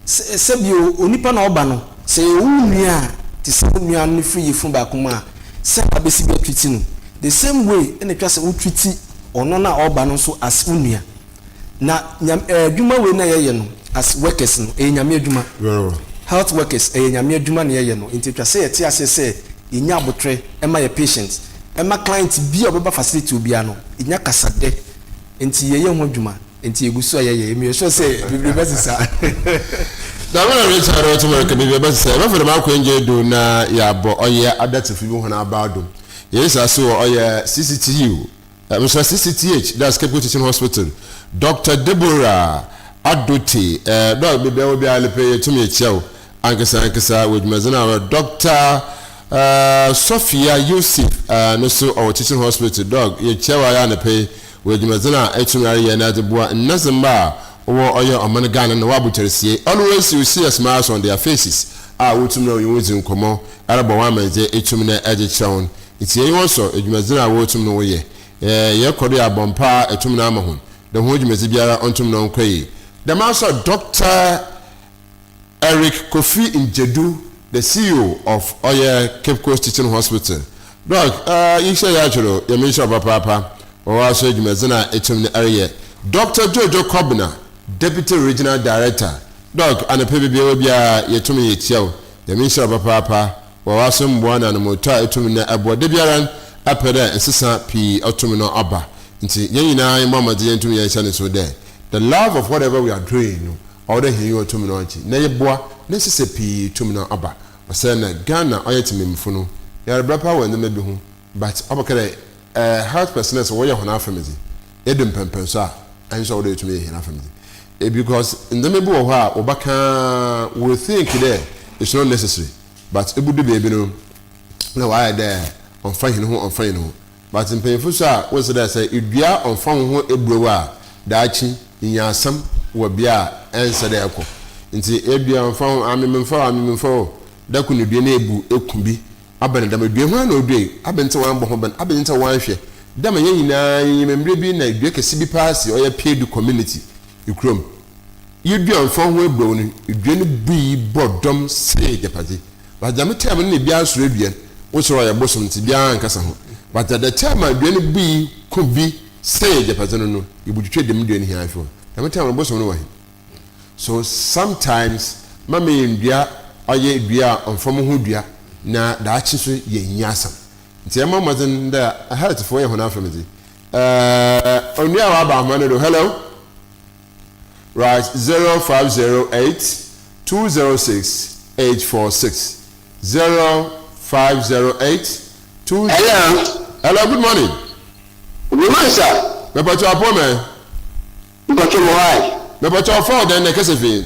Sɛbi onipa na ɔba no, sɛ yɛwɔ nua a te sɛ wo nua no firi yɛfunu baako mu a, sɛ abɛsi bi atreat no the same way, ɛna atwa sɛ wotreat ɔno na ɔba no nso as wo nua. Na nyam adwuma wei na yɛyɛ no as workers no, ɛyɛ Nyame adwuma. Very well. Health workers, ɛyɛ Nyame adwuma na yɛyɛ no. Nti atwa sɛ yɛte ase sɛ yɛnya abotire ɛma yɛ patient, ɛma client bi a ɔbɛba facility obiara no, yɛnya kasadɛ. Nti yɛyɛ ho adwuma, nti yɛgu so a yɛyɛ emi yɛ sure sɛ bebree bɛsesa. Dàmú na Richard ɔtí mo reka biribi ɛbɛsesa ɛbɛfɛ dɛm akɔ ngye do na yɛabɔ ɔyɛ adatefo bi ho aba do. Yɛyi saa so wɔ ɔyɛ CCTU ɛmsɛ CCTH, that's Cape Coast Teaching Hospital, Dr Deborah Adote dɔk, beebi a wɔ biara no pɛ, yɛtum yɛkyia wo ankasa ankasa wɔ dwumadzi no a wɔ. Dr Sophia Yusuf no so ɔwɔ Teaching Hospital. Dɔk, yɛkyia wɔ ayɛ anɔpɛ wɔ dwumadzi no a ɛtum areyɛ na adze boa nnazemba a wɔwɔ ɔyɛ ɔman Ghana na wɔabotɛrsie. Always you see a smiles on their faces a wotum na wɔnye wɔn dzi nkɔmmɔ, ɛrebɔ wɔn amandze, etum na ɛdze kyerɛ wɔn. Nti yɛnye wɔn sɔ dwumadzi no a wɔretum no wɔyɛ. Yɛkɔ do yɛ abɔ mpaa ɛtum na ama hɔn dɛ ho dwumadzi biara ɔntum na ɔnkɔ yie. Dɛm asɔ Dr Eric Kofi Njedu, the CEO of ɔyɛ Cape Coast Teaching Hospital. Doc, yihyɛ yɛ atwere yɛme nhyɛ papaapa wɔwɔ aso dwumadzi no a ɛtum no ɛreyɛ. Dr Jojo Kobna, Deputy Regional Director. Doc, anɔpɛ bibiara biara yɛtum yɛkyia wo, yɛme nhyɛ papaapa wɔwɔ aso mboa na anomoto a ɛtum no ɛboa da biara apɛ dɛ nsesa pii ɔtum no ɔba. Nti yɛn nyinaa yɛmmɔ mmɔden yɛntum yɛnhyɛ ne so dɛ the love of whatever we are doing no, ɔwɔ dɛ hɛn yi ɔtum no ɔgye na yɛboa na nsesa pii tum no aba. Ɔsɛ na Ghana ɔyɛ temamufo no, yɛrebrɛ paa wɔ nneɛma bi ho, but ɔbɛka dɛ health personnel sɛ wɔyɛ hɔn afɛmdze edu mpɛmpɛnso a ɛnso a wɔde etumi yɛ hɛn afɛmdze because nneɛma bi wɔ hɔ a wɔbɛka, we think dɛ it's not necessary, but ebudu beebi no na wɔayɛ dɛ ɔmfa hɛn ho, ɔmfa hɛn ho. But mpanyinfo so a wɔsɛ dɛ sɛ edua ɔmfa ho ho eburow a, daakye nyaasam wɔ bea a ɛnsɛ dɛ ɛkɔ. Nti edua ɔmfa ho, amememfa o, amememfa o, dako ne dua no ebu eku bi aba ne dɛm edua ho a na odua yi abɛn sɛ wɔambɔ ho ban, abɛn sɛ wɔanhwɛ dɛm. Yɛn nyinaa yɛnyim mmerɛ bi na dua kɛse bi paa si ɔyɛ Peedu community ekurom. Yɛdua ɔmfa ho eburow no, dua no bui bɔ dɔm see gyapadze, but dɛm time no na ebiara soro edua no wosoro ɔyɛ bosom, nti biara nkasa ho. But at the time a dua no bui ko bi see gyapadze no, yɛbutwitwa dɛm dua no hia afi hɔ. Dɛm time no, bosom no wɔ he? So sometimes mama yɛn dua ɔyɛ dua a ɔmfa mo ho dua na daakye so yɛn nyi asɛm. Nti ɛma mmɔden dɛ healthfoɔ yɛ hɔn afɛmdze. Onua a waba ahoma no do, hello. Right, 0508 206 846, 0508 2. Hello. Hello, good morning. Good morning, sir. Mepatwa apɔ mɛ. Mpatwa mo wae. Mepatwa ɔfa ɔdan na ɛkɛsɛ fii.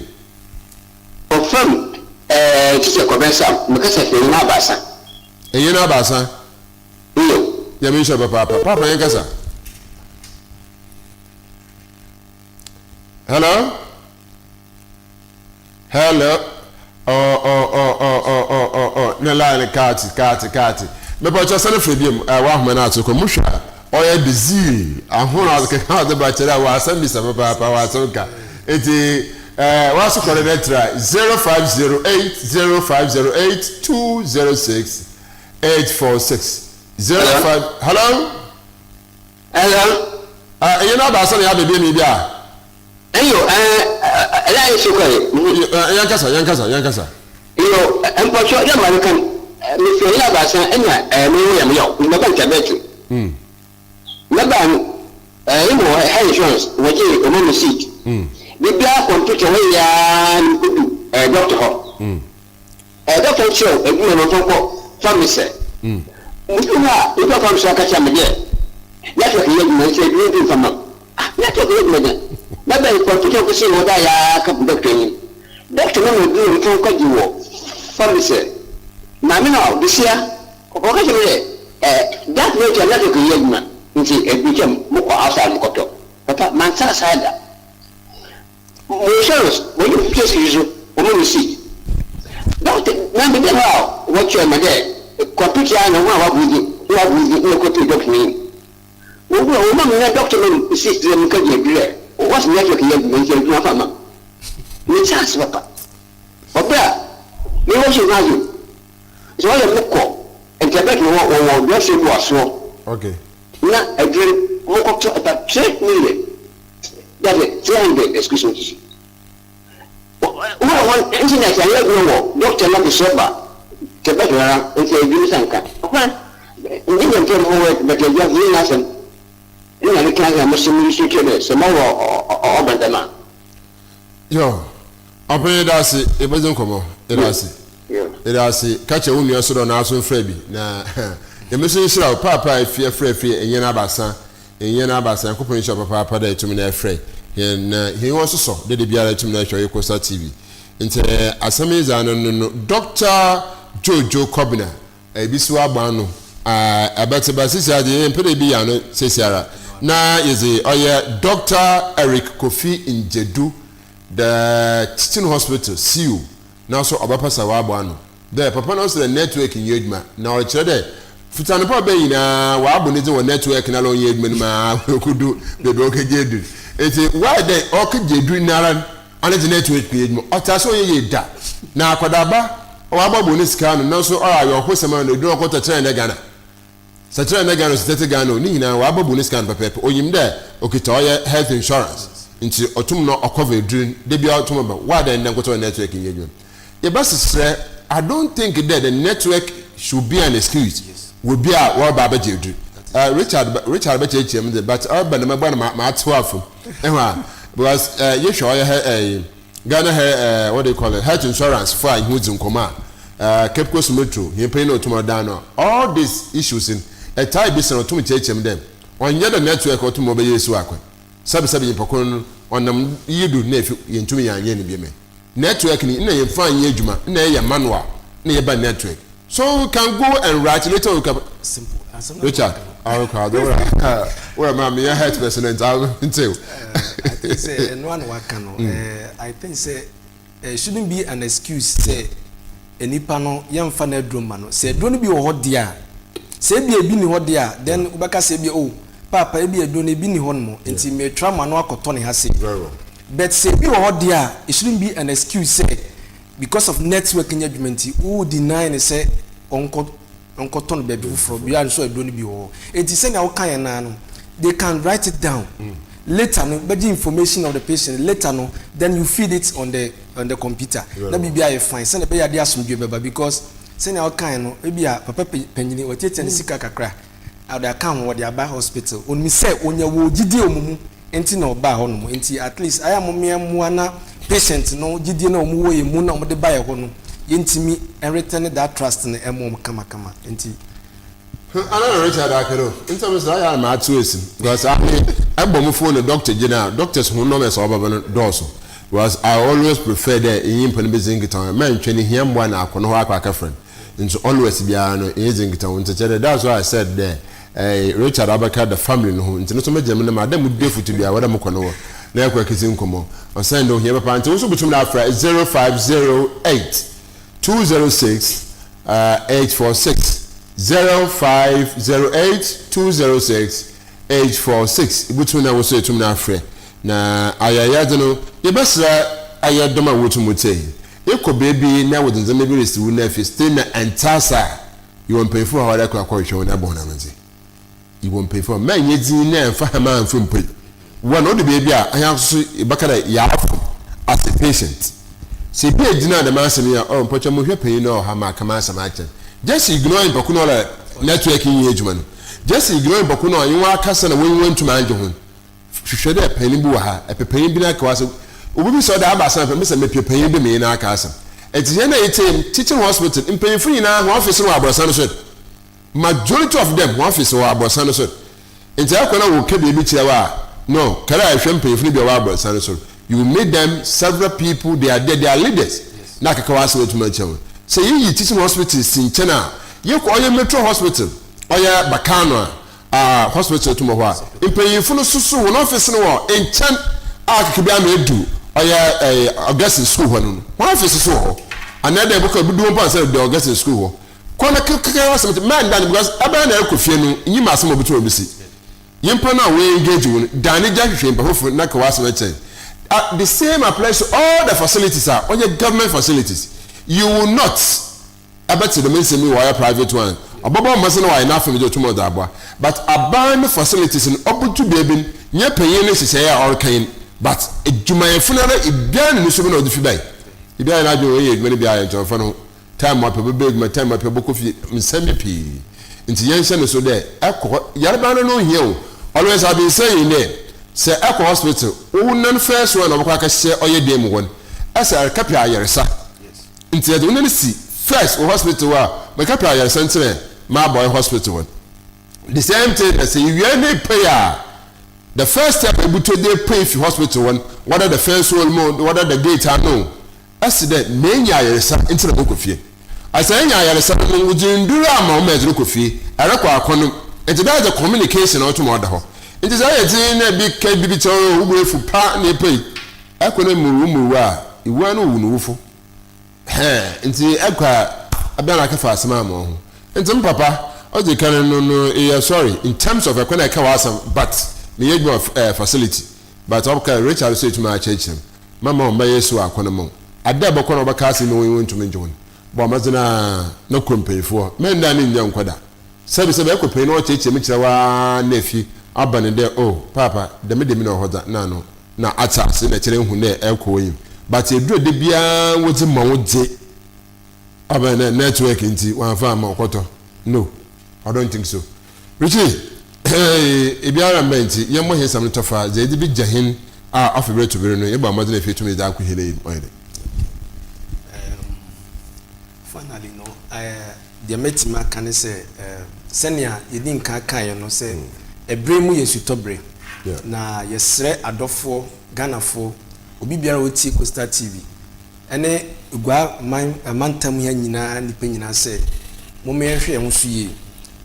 Ɔfam teacher Kɔbɛsa, mekasa fi Enyin Abaasa. Enyin Abaasa. Iyo. Nyame nhyɛ papaapa. Papa, yɛn kasa. Hello? Hello? Oh, oh, oh, oh, oh, oh, oh, oh. Ne line kaati, kaati, kaati. Mepatwa sane frɛ biom eh, w'ahoma no ato kɔ mu hwɛ a ɔyɛ de zeal ahorow a keka ɔde ba kyerɛ a wɔ asɛm bisa papaapa wɔ asɛm ka enti eh, w'aso kɔre no tra 0508 0508 206 846 05 hello. Hello. Ah, ɛyɛ no abaasa na yɛabɛbie mi bi a. Eyo, eh, ɛyɛ ayɛ so kɔe. Yɛn kasa, yɛn kasa, yɛn kasa. Eyo, mpɔtɔ yɛ ma kan, me fɛ yɛ abaasa ɛna ɛɛ me yɛ me yɛ, me ba ntabɛtu. Me ba ɛɛ mo health insurance wɔgye ɔmo mo seat. Bibia computer wɔ yɛ aa ne kodu ɛɛ doctor hɔ. Ɛbɛka kyerɛ wo adwuma no nso nkɔ pharmacy. Mudu hɔ a, nipa pharmacy aka kyerɛ me dɛ network nyɛ adwuma nti adwuma bi mfa mma me. Ah, network nyɛ adwuma dɛn? Mɛbɛn computer nko sɛ wɔda yɛ ara ka gu doctor enyim. Doctor no ma adwuma mfa nkɔgye wɔ pharmacy. Maame no a ɔbesia, ɔka kyerɛ me dɛ eh, that nature network nyɛ adwuma nti aduru kyɛ mokɔ outside mokɔtɔ. Papa, mannsaa saa da. Mo insurance wɔnye mo case yi so wɔma me seat. Doctor na me dɛ hɔ a wɔkyerɛ me dɛ kɔpitsi a na ho a wɔabɔ dzin ho wɔabɔ dzin na ekɔpue doctor n'enyim. Wohu a wɔma me na doctor ma me seat dɛ menkɛgye edur ɛ wɔse network nnyɛ edwuma ntsi edwuma fa ma me. Metse ase papa. Ɔber a mewɔ so ho adze sɛ wɔyɛ mokɔ Ntabɛt no hɔ wɔwɔ drugstore bi wɔ asoɔ Okay. na edur no mokɔtɔ about 3 million. Dabi, 300, excuse me. Wɔn wɔn internet ayɛ adwuma wɔ doctor na kosua ba tɛbɛt rara nti adwuma sa nka. Hwan ne nyɛ mpɛ mo wɔ bɛtɛ adwuma yɛ nyɛ asɛm. Nna ne kan sɛ mo se mo so kyerɛ dɛ sɛ mo wɔ ɔba dɛm a. Yo, ɔpɛn yɛda ase, yɛbɛdzi nkɔmmɔ, yɛda ase. Yɛda ase, ka kyerɛ wo nua so dɛ ɔno aso mfrɛ bi na Nyame so nhyira wo paapaa efi afrɛ afie ɛnyɛ n'abasa. Nnyɛ n'abasa, Nyankopɔn nhyira wo papaapa dɛ etum na efrɛ hɛn na hɛn enyiwa so sɔ dɛ dabiara etum na ehwɛ Ɔyɛ TV. Ntsi asɛm yi dze ano no no Doctor Jojo Kobina bi so abɔ ano a ɛbɛtse ba seseiara dze yɛmmpɛ dɛ bi yɛ ano seseiara na yɛdze ɔyɛ Doctor Eric Kofi Ndzedu the Teaching Hospital CEO na so ɔbɛpɛ sɛ ɔabɔ ano. Dɛ papa no ɔse dɛ network nnyɛ edwuma na ɔrekyerɛ dɛ fitsi anapa ɔbɛn nyina ɔabɔ ne dzin wɔ network na ɔnnyɛ edwuma no mu ara okodu beebi a ɔkɛgye edur. Ntsi why dɛ ɔkɛgye edur noara no ana dze network yɛ edwuma? Ɔtse ase ɔnnyɛ yie da. Na akɔdaaba ɔabɔbɔ ne sika ano naaso ɔyɛ awerɛhosɛm ara na edur no ɔkɔtɔ kyerɛ ndɛ Ghana. Sɛ kyerɛ ndɛ Ghana o, sɛ tsetse Ghana o, ne nyinaa ɔabɔ bu ne sika no pɛpɛɛpɛ. Onyim dɛ okitsa ɔyɛ health insurance ntsi ɔtum na ɔcover edur no, da biara ɔtum ba. Why dɛ ndɛ nkotsee ɔyɛ network nnyɛ edwuma? Yɛbɛseserɛ, I don't think dɛ the network should be an excuse wɔ bi a wɔreba abɛgye edur. Richard Richard bɛkyerɛkyerɛ mu dze but ɔreba no mɛboa no ma matsew afamu. Ehu a? Because yehwɛ ɔyɛ hɛ Ghana hɛ eh, what do you call it, health insurance fo a hɛn dzi nkɔmbɔ a, eh, Cape Coast Metro, hɛn panyin a otum ɔdan no, all these issues no, ɛtaa bi sɛn ɔtum kyerɛkyerɛ mu dɛ, ɔnnyɛ dɛ network ɔtum ɔbɛyɛ esiw akwan. Sɛbe sɛbe nyimpa kor no, ɔnam iyi do na efi yenntum yɛannyɛ no bi mɛ. Network no, nna yɛmmfa nnyɛ edwuma, nna yɛyɛ manual na yɛba network. So we can go and write later we can. Simple. Asɛm na Richard, meka no. awokɔ ade wura wura ma meyɛ health person nti awo ntew. I think sɛ ɛno a na waka no. I think sɛ it shouldn't be an excuse sɛ nipa no yɛmfa no aduro mma no. Sɛ aduro no bi wɔ hɔ deɛ a, sɛ ebi ebi ni hɔ deɛ a, then wobɛka sɛ ebi oh paapa ebi aduro no ebi ni hɔ nom nti metra ma no akɔtɔ ne ha sei. Very well. But sɛ ebi wɔ hɔ deɛ a, it shouldn't be an excuse sɛ because of network nyɛ adwuma nti wo deny no sɛ ɔnkɔ ɔnkɔtɔ no baabi foforɔ bia nso aduro no bi wɔ hɔ enti sɛnea woka yɛn naa no they can write it down later no bɛgye information of the patient later no then you feed it on the computer na biribi ayɛ fine sɛnea ɛbɛyɛ ade asomdwe bɛba because sɛnea woka yɛn no ebi a papa panyini wɔtiatia ne sika kakra ɔde aka ho wɔde aba hospital onim sɛ onya wɔ gyidie wɔ mu nti na ɔbaa hɔ nom nti at least ayɛ a mo mmea mmoa na patient no gyidie na wɔn wɔ yɛn mu na wɔn de ba yɛ hɔ no yɛntumi return that trust no ɛmo wɔn kamakama nti. Ana na Richard akɛdɛ nsɛm sɛ ayɛ a ma ato esi because ame ɛbɔ mo phone no doctor gyina doctors ho numbers a ɔbɛbɛ no dɔɔso because I always prefer dɛ enyi mpa no bɛdzi nkitaho mɛ ntwɛn hia mboa na akɔ no hɔ akɔ akɛfrɛ no nti always biara no enyi dzi nkitaho nti kyerɛ dɛ that's why I said dɛ eh, Richard abɛka the family no ho nti no so mɛgyina mu na ma dɛ mo dua futu biara wɔdɛ mo kɔ no hɔ na yɛkɔ akɛdzi nkɔmmɔ ɔsɛn dɛ ohia papa nti wo nso botum na afrɛ 0508 206 846. 0508 206 846. Ibotum na wo so etum na afrɛ. Na ayɛyɛdze no, yɛbɛsrɛ ayɛ dɔm a wotum tsie. Ekɔ beebi na wɔdze ndzɛmba bi resi wo na afi still na ɛnntse ase a, yɛwɔ mpanyimfo wɔ hɔ a wɔdɛ kɔ akɔhwehwɛ hɔn abɔ hɔn amandze. Yɛwɔ mpanyimfo a mɛnyɛ dzinn na ɛmfa hɛn amfa mpo yi. Wɔn odu beebi a hɛn so yɛbɛka dɛ yɛafom as a patient. Sɛ ebi egyina dɛm asɛm yi a, oh mpɔkyɛ mohwɛ panyin no a ɔwɔ ha maka m'asɛm akyerɛ no. Just ignore nyimpa ko no ɔrɛ network nnyɛ edwuma no. Just ignore nyimpa ko no a ɔnye wo akasa na w'enyiwa nntum anngye ho no. Hwehwɛ dɛ panyin bi wɔ ha, epɛ panyin bi na aka w'asɛm. Obi bisa wo dɛ aba asɛm a, mese mepɛ panyin bi menye no aka asɛm. Ntsi hɛn a yɛtsie mu, teaching hospital, mpanyimfo nyina hɔn office no wɔ aborɔsan no sor. Majority of them hɔn office wɔ aborɔsan no sor. Ntsi ɛkɔ na wɔka biribi kyerɛ wo a, no, kar a ehwɛ mpanyimfo no bi a wɔwɔ aborɔsan no sor. You will meet them, several people, they are there, they are leaders. Na akeka w'asɛm etum akyerɛ hɔn. Sɛ yeyi teaching hospital si nkyɛn a, yɛkɔ ɔyɛ metro hospital, ɔyɛ Bakano a, a hospital tum wɔ hɔ a, mpanyimfo no soso hɔn office no wɔ nkyɛn a kɛkɛ bi ama edu ɔyɛ ɛɛ Augustine school hɔ no no, hɔn office so wɔ hɔ. Anaa dɛ ebɔkɔ ebudu hɔ mpo ansa na edu Augustine school hɔ. Kɔ na kɛkɛ asɛm nti mɛnda no because ɛbɛyɛ na ɛkɔ fie no nyim asɛm a obotum obesi. Nyimpa no a wo engage wo no, dan ne gya hwehwɛ nyimpa fofor na ka w'asɛm kyerɛ no. Ah, the same applies to all the facilities a ɔyɛ government facilities. You will not ɛbɛtse dɛm nsɛm yi wɔ ɔyɛ private one. Ɔbɔbɔ mbɔdzen na ɔayɛ n'afamu dze otum ɔdze aboa. But aban no facilities no ɔbodu beebi no, nnyɛ panyin ne nhyehyɛɛ a ɔreka yi no, but edwumayɛfo no ara biara na no su bi na ɔdze fi bae. Biara yɛ n'adwen ɔyɛ edwuma no bi a nkyɛ ɔmmfa no ho. Time apɛ ɔbɛba edwuma, time apɛ ɔbɔkɔ fie, nsɛm bi pii. Ntsi yɛnhyɛ no so dɛ ɛkɔ hɔ, yarba no no onnhia o. Always I've been saying dɛ sɛ ɛkɔ hospital, wo nan first one a ɔbɔkɔ akɛhyɛ ɔyɛ dan mu hɔ no, ɛsɛ ɛrekɛpɛ ayarsa. Ntsi yɛdze wo nan si first wɔ hospital hɔ a, mekɛpɛ ayarsa ntsi na maba ɔyɛ hospital hɔ no. The same thing na sɛ iwia na epue a, the first step a ibotu dze epue fi hospital hɔ no, whether the fence wall mu o, whether the gate ano o, Ɔse dɛ, Meenya ayarsa ntsi na morokɔ fie. Ɔse enya ayarsa no no wɔdze ndur ama wo ma edze rokɔ fie, erokɔ akɔnom. Ntsi that is the communication a ɔtum ɔda hɔ. Ntsi sɛ eyɛ dzinn na bi ka biribi kyerɛ wo, wo bo efuw pa na epuei, ekɔ na muruwu muruwu a, iwu ara na owu no wufo. Hɛn, ntsi ekɔ a, ebɛn na akɛfa asɛm ama woho. Ntsi me papa, odzi kan no no eyɛ sorry in terms of kwan a eka w'asɛm but meyɛ edwuma wɔ facility but ɔka Richard so etum akyerɛkyerɛ mu. Mɛma wo mma yɛasi wo akɔnnɔ ma wo. Ada a ɛbɛkɔ na wɔbɛka asɛm yi na wɔntumi ngye wo no, bɔ mmɔden ara na kɔ mpanyimfo hɔ. Mɛnda ne nnya nkɔ da. Sɛbisɛbi ɛkɔ panyin na ɔkyerɛkyerɛ mu kyerɛ wo ara na afi aba no dɛ oh paapa dɛm dɛm na ɔwɔ hɔ dza na ano na atse ase na kyerɛ ehu dɛ ɛkɔ w'enyim. But edur a da biara wɔdze ma wo dze aba no dɛ network ntsi wɔammfa amma wo kɔtɔ. No, I don't think so. Richie, Hey, ebiara mma ntsi, yɛmbɔ hɛn sam no tɔfa, dza edze begya hɛn a afe ber to ber no, yɛbɔ mbɔdzen efi etum dze akɔ hɛn enyim, ɔyɛ dɛn? Finally no, deɛ mɛtumi aka ne sɛ, sɛnea yɛdi nkan kaeɛ no sɛ, ɛberɛ mu yɛ sutɔberɛ, na yɛsrɛ adɔfoɔ, Ghanafoɔ, obi biara a ɔtie Coastal TV, ne Guar man mantam ha nyinaa nnipa nyinaa sɛ, Momma yɛnhwɛ yɛn ho so yie.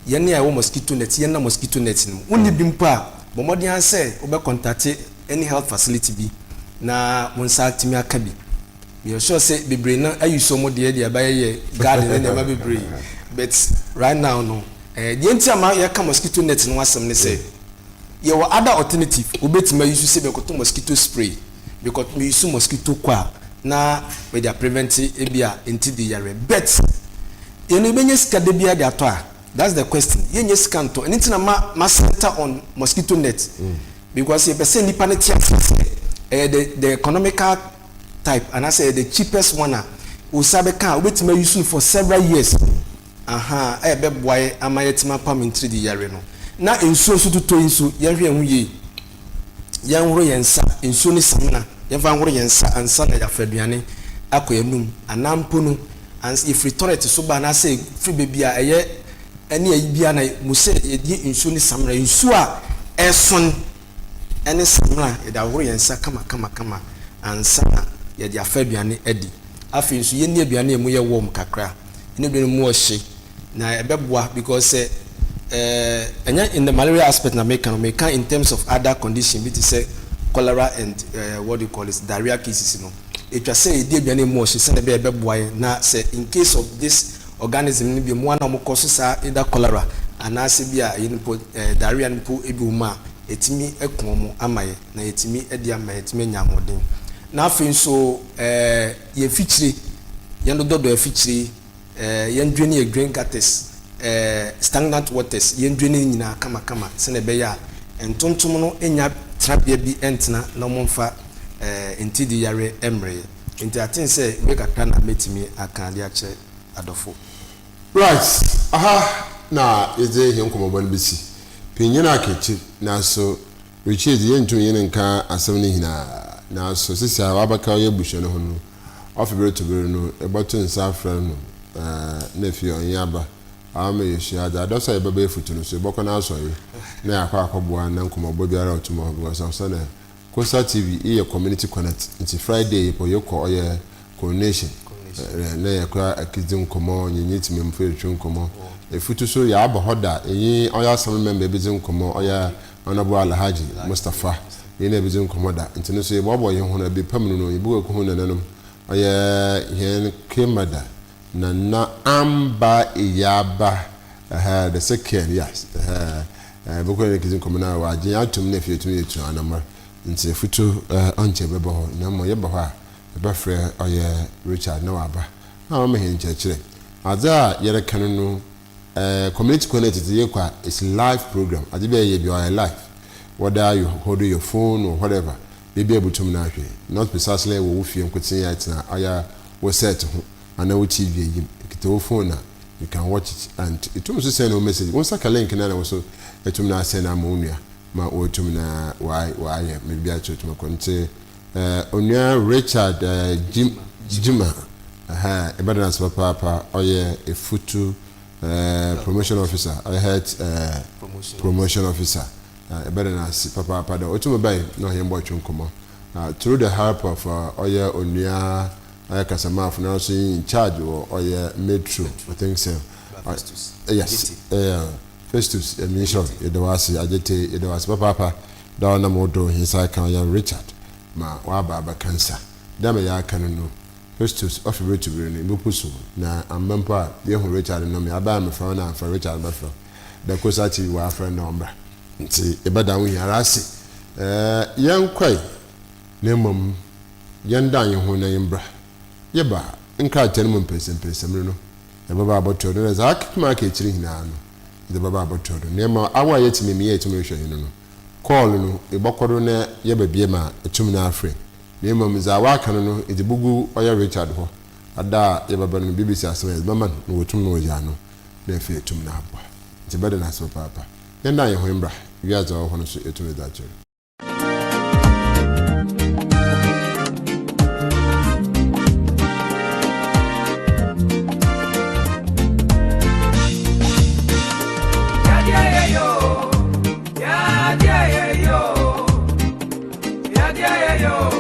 Yɛn a yɛwɔ mosquito net, yɛnna mosquito net no mu. Wonni bi mpo a, bɔ mmɔden ara sɛ wobɛkɔntate any health facility bi na wo nsa atumi aka bi. Meyɛ sure sɛ bebree no ayi so wɔn deɛ de abɛyɛ garden ne nneɛma bebree. But right now no, eh, deɛ nti a ma yɛka mosquito net no ho asɛm ne sɛ, yɛwɔ other alternative wobɛtumi ayi so sɛ bɛkɔtɔ mosquito spray. Because me use mosquito coil na mede a prevent ebi a nti de yareɛ but yɛn no yɛbɛnya sika da biara de atɔ a that's the question yɛnnya sika ntɔ ɛno nti na ma ma center on mosquito net mm. because yɛpɛ sɛ nipa no te aseɛ sɛ ɛyɛ the the economical type anaasɛ ɛyɛ the cheapest one a wosa bɛka a wobɛtumi a use no for several years aha a ɛbɛboa yɛ ama yɛatumi apam ntiridi yareɛ no na nsuo nso totɔ yi nso yɛnhwɛ yɛn ho yie Yɛnhoro yɛn nsa, nsuo ne samina, yɛmfa nhoro yɛn nsa ansa na yɛafa aduane akɔ yɛn anum, anaa mpo no, ans yɛfiri tɔlɛt so ba anaasɛ yɛfiri baabi a ɛyɛ ɛne ayi biara na mu sɛ yɛde nsuo ne samina, nsuo a ɛson ne samina yɛde ahohoro yɛn nsa kama kama kama ansa na yɛde afa aduane adi. Afei nso yɛnni aduane a ɛmu yɛ warm kakra, yɛnni aduane a ɛmu ɔhye. Na ɛbɛboa because sɛ eh, ɛnyɛ in the malaria aspect na meka no, meka in terms of other condition bi te sɛ cholera and eh, what do you call it, diarrhea cases no. Ɛtwa sɛ yɛdi aduane mu ɔhye sɛdeɛ ɛbɛyɛ ɛbɛboa yɛn na sɛ in case of this. Organism no bi, mmoa no a wɔkɔ so saa either cholera anaasɛ bi a ɛyi no mpo eh, diarrhea no mpo bi wɔ mu a, ɛtumi aku wɔn ama yɛ na yɛtumi de ama yɛtumi anya ahoɔden. Na afei nso eh, yɛn fikyire, yɛn dodɔdɔ afikyire, eh, yɛn drain yɛ drain gutters, eh, stagnant waters, yɛn drain ne nyinaa kamakama sɛnea ɛbɛyɛ a ntontom no nnya tenabea bi ntena na wɔmfa eh, ntidi yareɛ mmrɛ yɛ. Nti I think sɛ wei kakra na mɛtumi aka de akyerɛ adɔfo. Right, aha na yɛdze hɛn nkɔmbɔbɔ no besi. Pii nnyɛ no aka ekyir, naaso Richie dze yenntum nye no nnka asɛm no nyina, naaso sesei a ɔabɛka ɔyɛ ebusua no ho no, ɔfe ber to ber no ebɔto nsa afrɛ no na afei ɔnye aba ama yeesua adze. Adɔso a yɛbɛba efutu no so, ebɔkɔ n'asɔr na yɛakɔ akɔboa no na nkɔmbɔbɔ biara a otum wɔ hɔ because ɔsɛ Coastal TV yi yɛ community connect ntsi Friday yɛpɔ yɛkɔ ɔyɛ coronation na yɛkɔ akedzi nkɔmbɔ nye nye tsemamufo etwetwe nkɔmbɔ. Efutu so yɛaba hɔ da enye ɔyɛ assembly member ebedzi nkɔmbɔ ɔyɛ Honourable Alhaji Mustapha nye no ebedzi nkɔmbɔ da ntsi no so yɛboaboa hɛnho na ber pa mu no yeboku ekohu nananom ɔyɛ hɛn Kmada Nana Amba Eyaaba ɛhɛɛ the second yes ɛhɛɛ ɛɛ bɛkɔ yɛn kidzi nkɔmɔ na wagye yɛn atom na afei yɛtumi yɛtu anamɔ nti afutu ɛɛ ɔnkyɛ bɛbɔ hɔ na mmom yɛba hɔ a yɛbɛfrɛ ɔyɛ Richard na waba na wama hɛn nkyerɛkyerɛ adze a yɛreka no no ɛɛ community connect dze yɛkɔ a it's live program adze bi a yɛyɛ bi ɔyɛ live whether you hold your phone or whatever biribi a ebutum na ahwɛ not precisely wɔ wo fie nkotsee a etsena ɔyɛ wo set ho anaa wo TV eyim, ekitsa wo phone a you can watch it and itum so send wo message, wo nsa ka link no a na wo so etum na asend ama wo nua ma oetum na ɔayɛ ma biribiara so etum akɔ. Ntsi eh Onua Richard eh Jim Jima eh ebɛda no ase papaapa, ɔyɛ Efutu eh promotion officer, ɔyɛ health eh promotion officer, eh ebɛda no ase papaapa dɛ otum bae na ɔnye hɛn bɔtwe nkɔmbɔ through the help of ɔyɛ Onua Ɔyɛ kasamafo na ɔso in charge wɔ ɔyɛ metro I think sɛ yes yeah Festus Nyame nhyira wo yɛda wo ase Agyetey yɛda wo ase papaapa da ɔnam wo do he nsa aka ɔyɛ Richard ma ɔaba abɛka nsa dɛ ma yɛaka no no Festus ɔfe ber to ber no ibopu so na amba mpo a yehu Richard no me aba a mefrɛ wo na amfrɛ Richard bɛfrɛ wo dɛ Kosa TV wɔafrɛ no dɛ ɔmbra ntsi yɛbɛda wo hiara ase ɛɛ yɛnkɔe na mbom Yɛndan hɛnho na yɛmbra. Yɛba a, nkrataa no mu mpɛnsɛmpɛnsɛmir no, yɛbɛba abɔtoa do, na dza akepem aka ekyir nyina no, yɛdze bɛba abɔtoa do. Na ma awa a yɛtse mu yi, yɛtum rohwɛ hɛn no, call no, ebɔkɔ do na yɛba bio ma etum na afrɛ. Na mbom dza wɔaka no no, edze bogu ɔyɛ Richard hɔ. Ada a yɛbɛba no, bibisa asɛm a, yɛdze bɛma no na oetum na oedzi ano, na afei etum na aboa. Ntsi bɛda no ase papaapa. Yɛndan hɛnho mbra wiadze a ɔwɔ hɔ no so etum edze akyerɛ. Yo.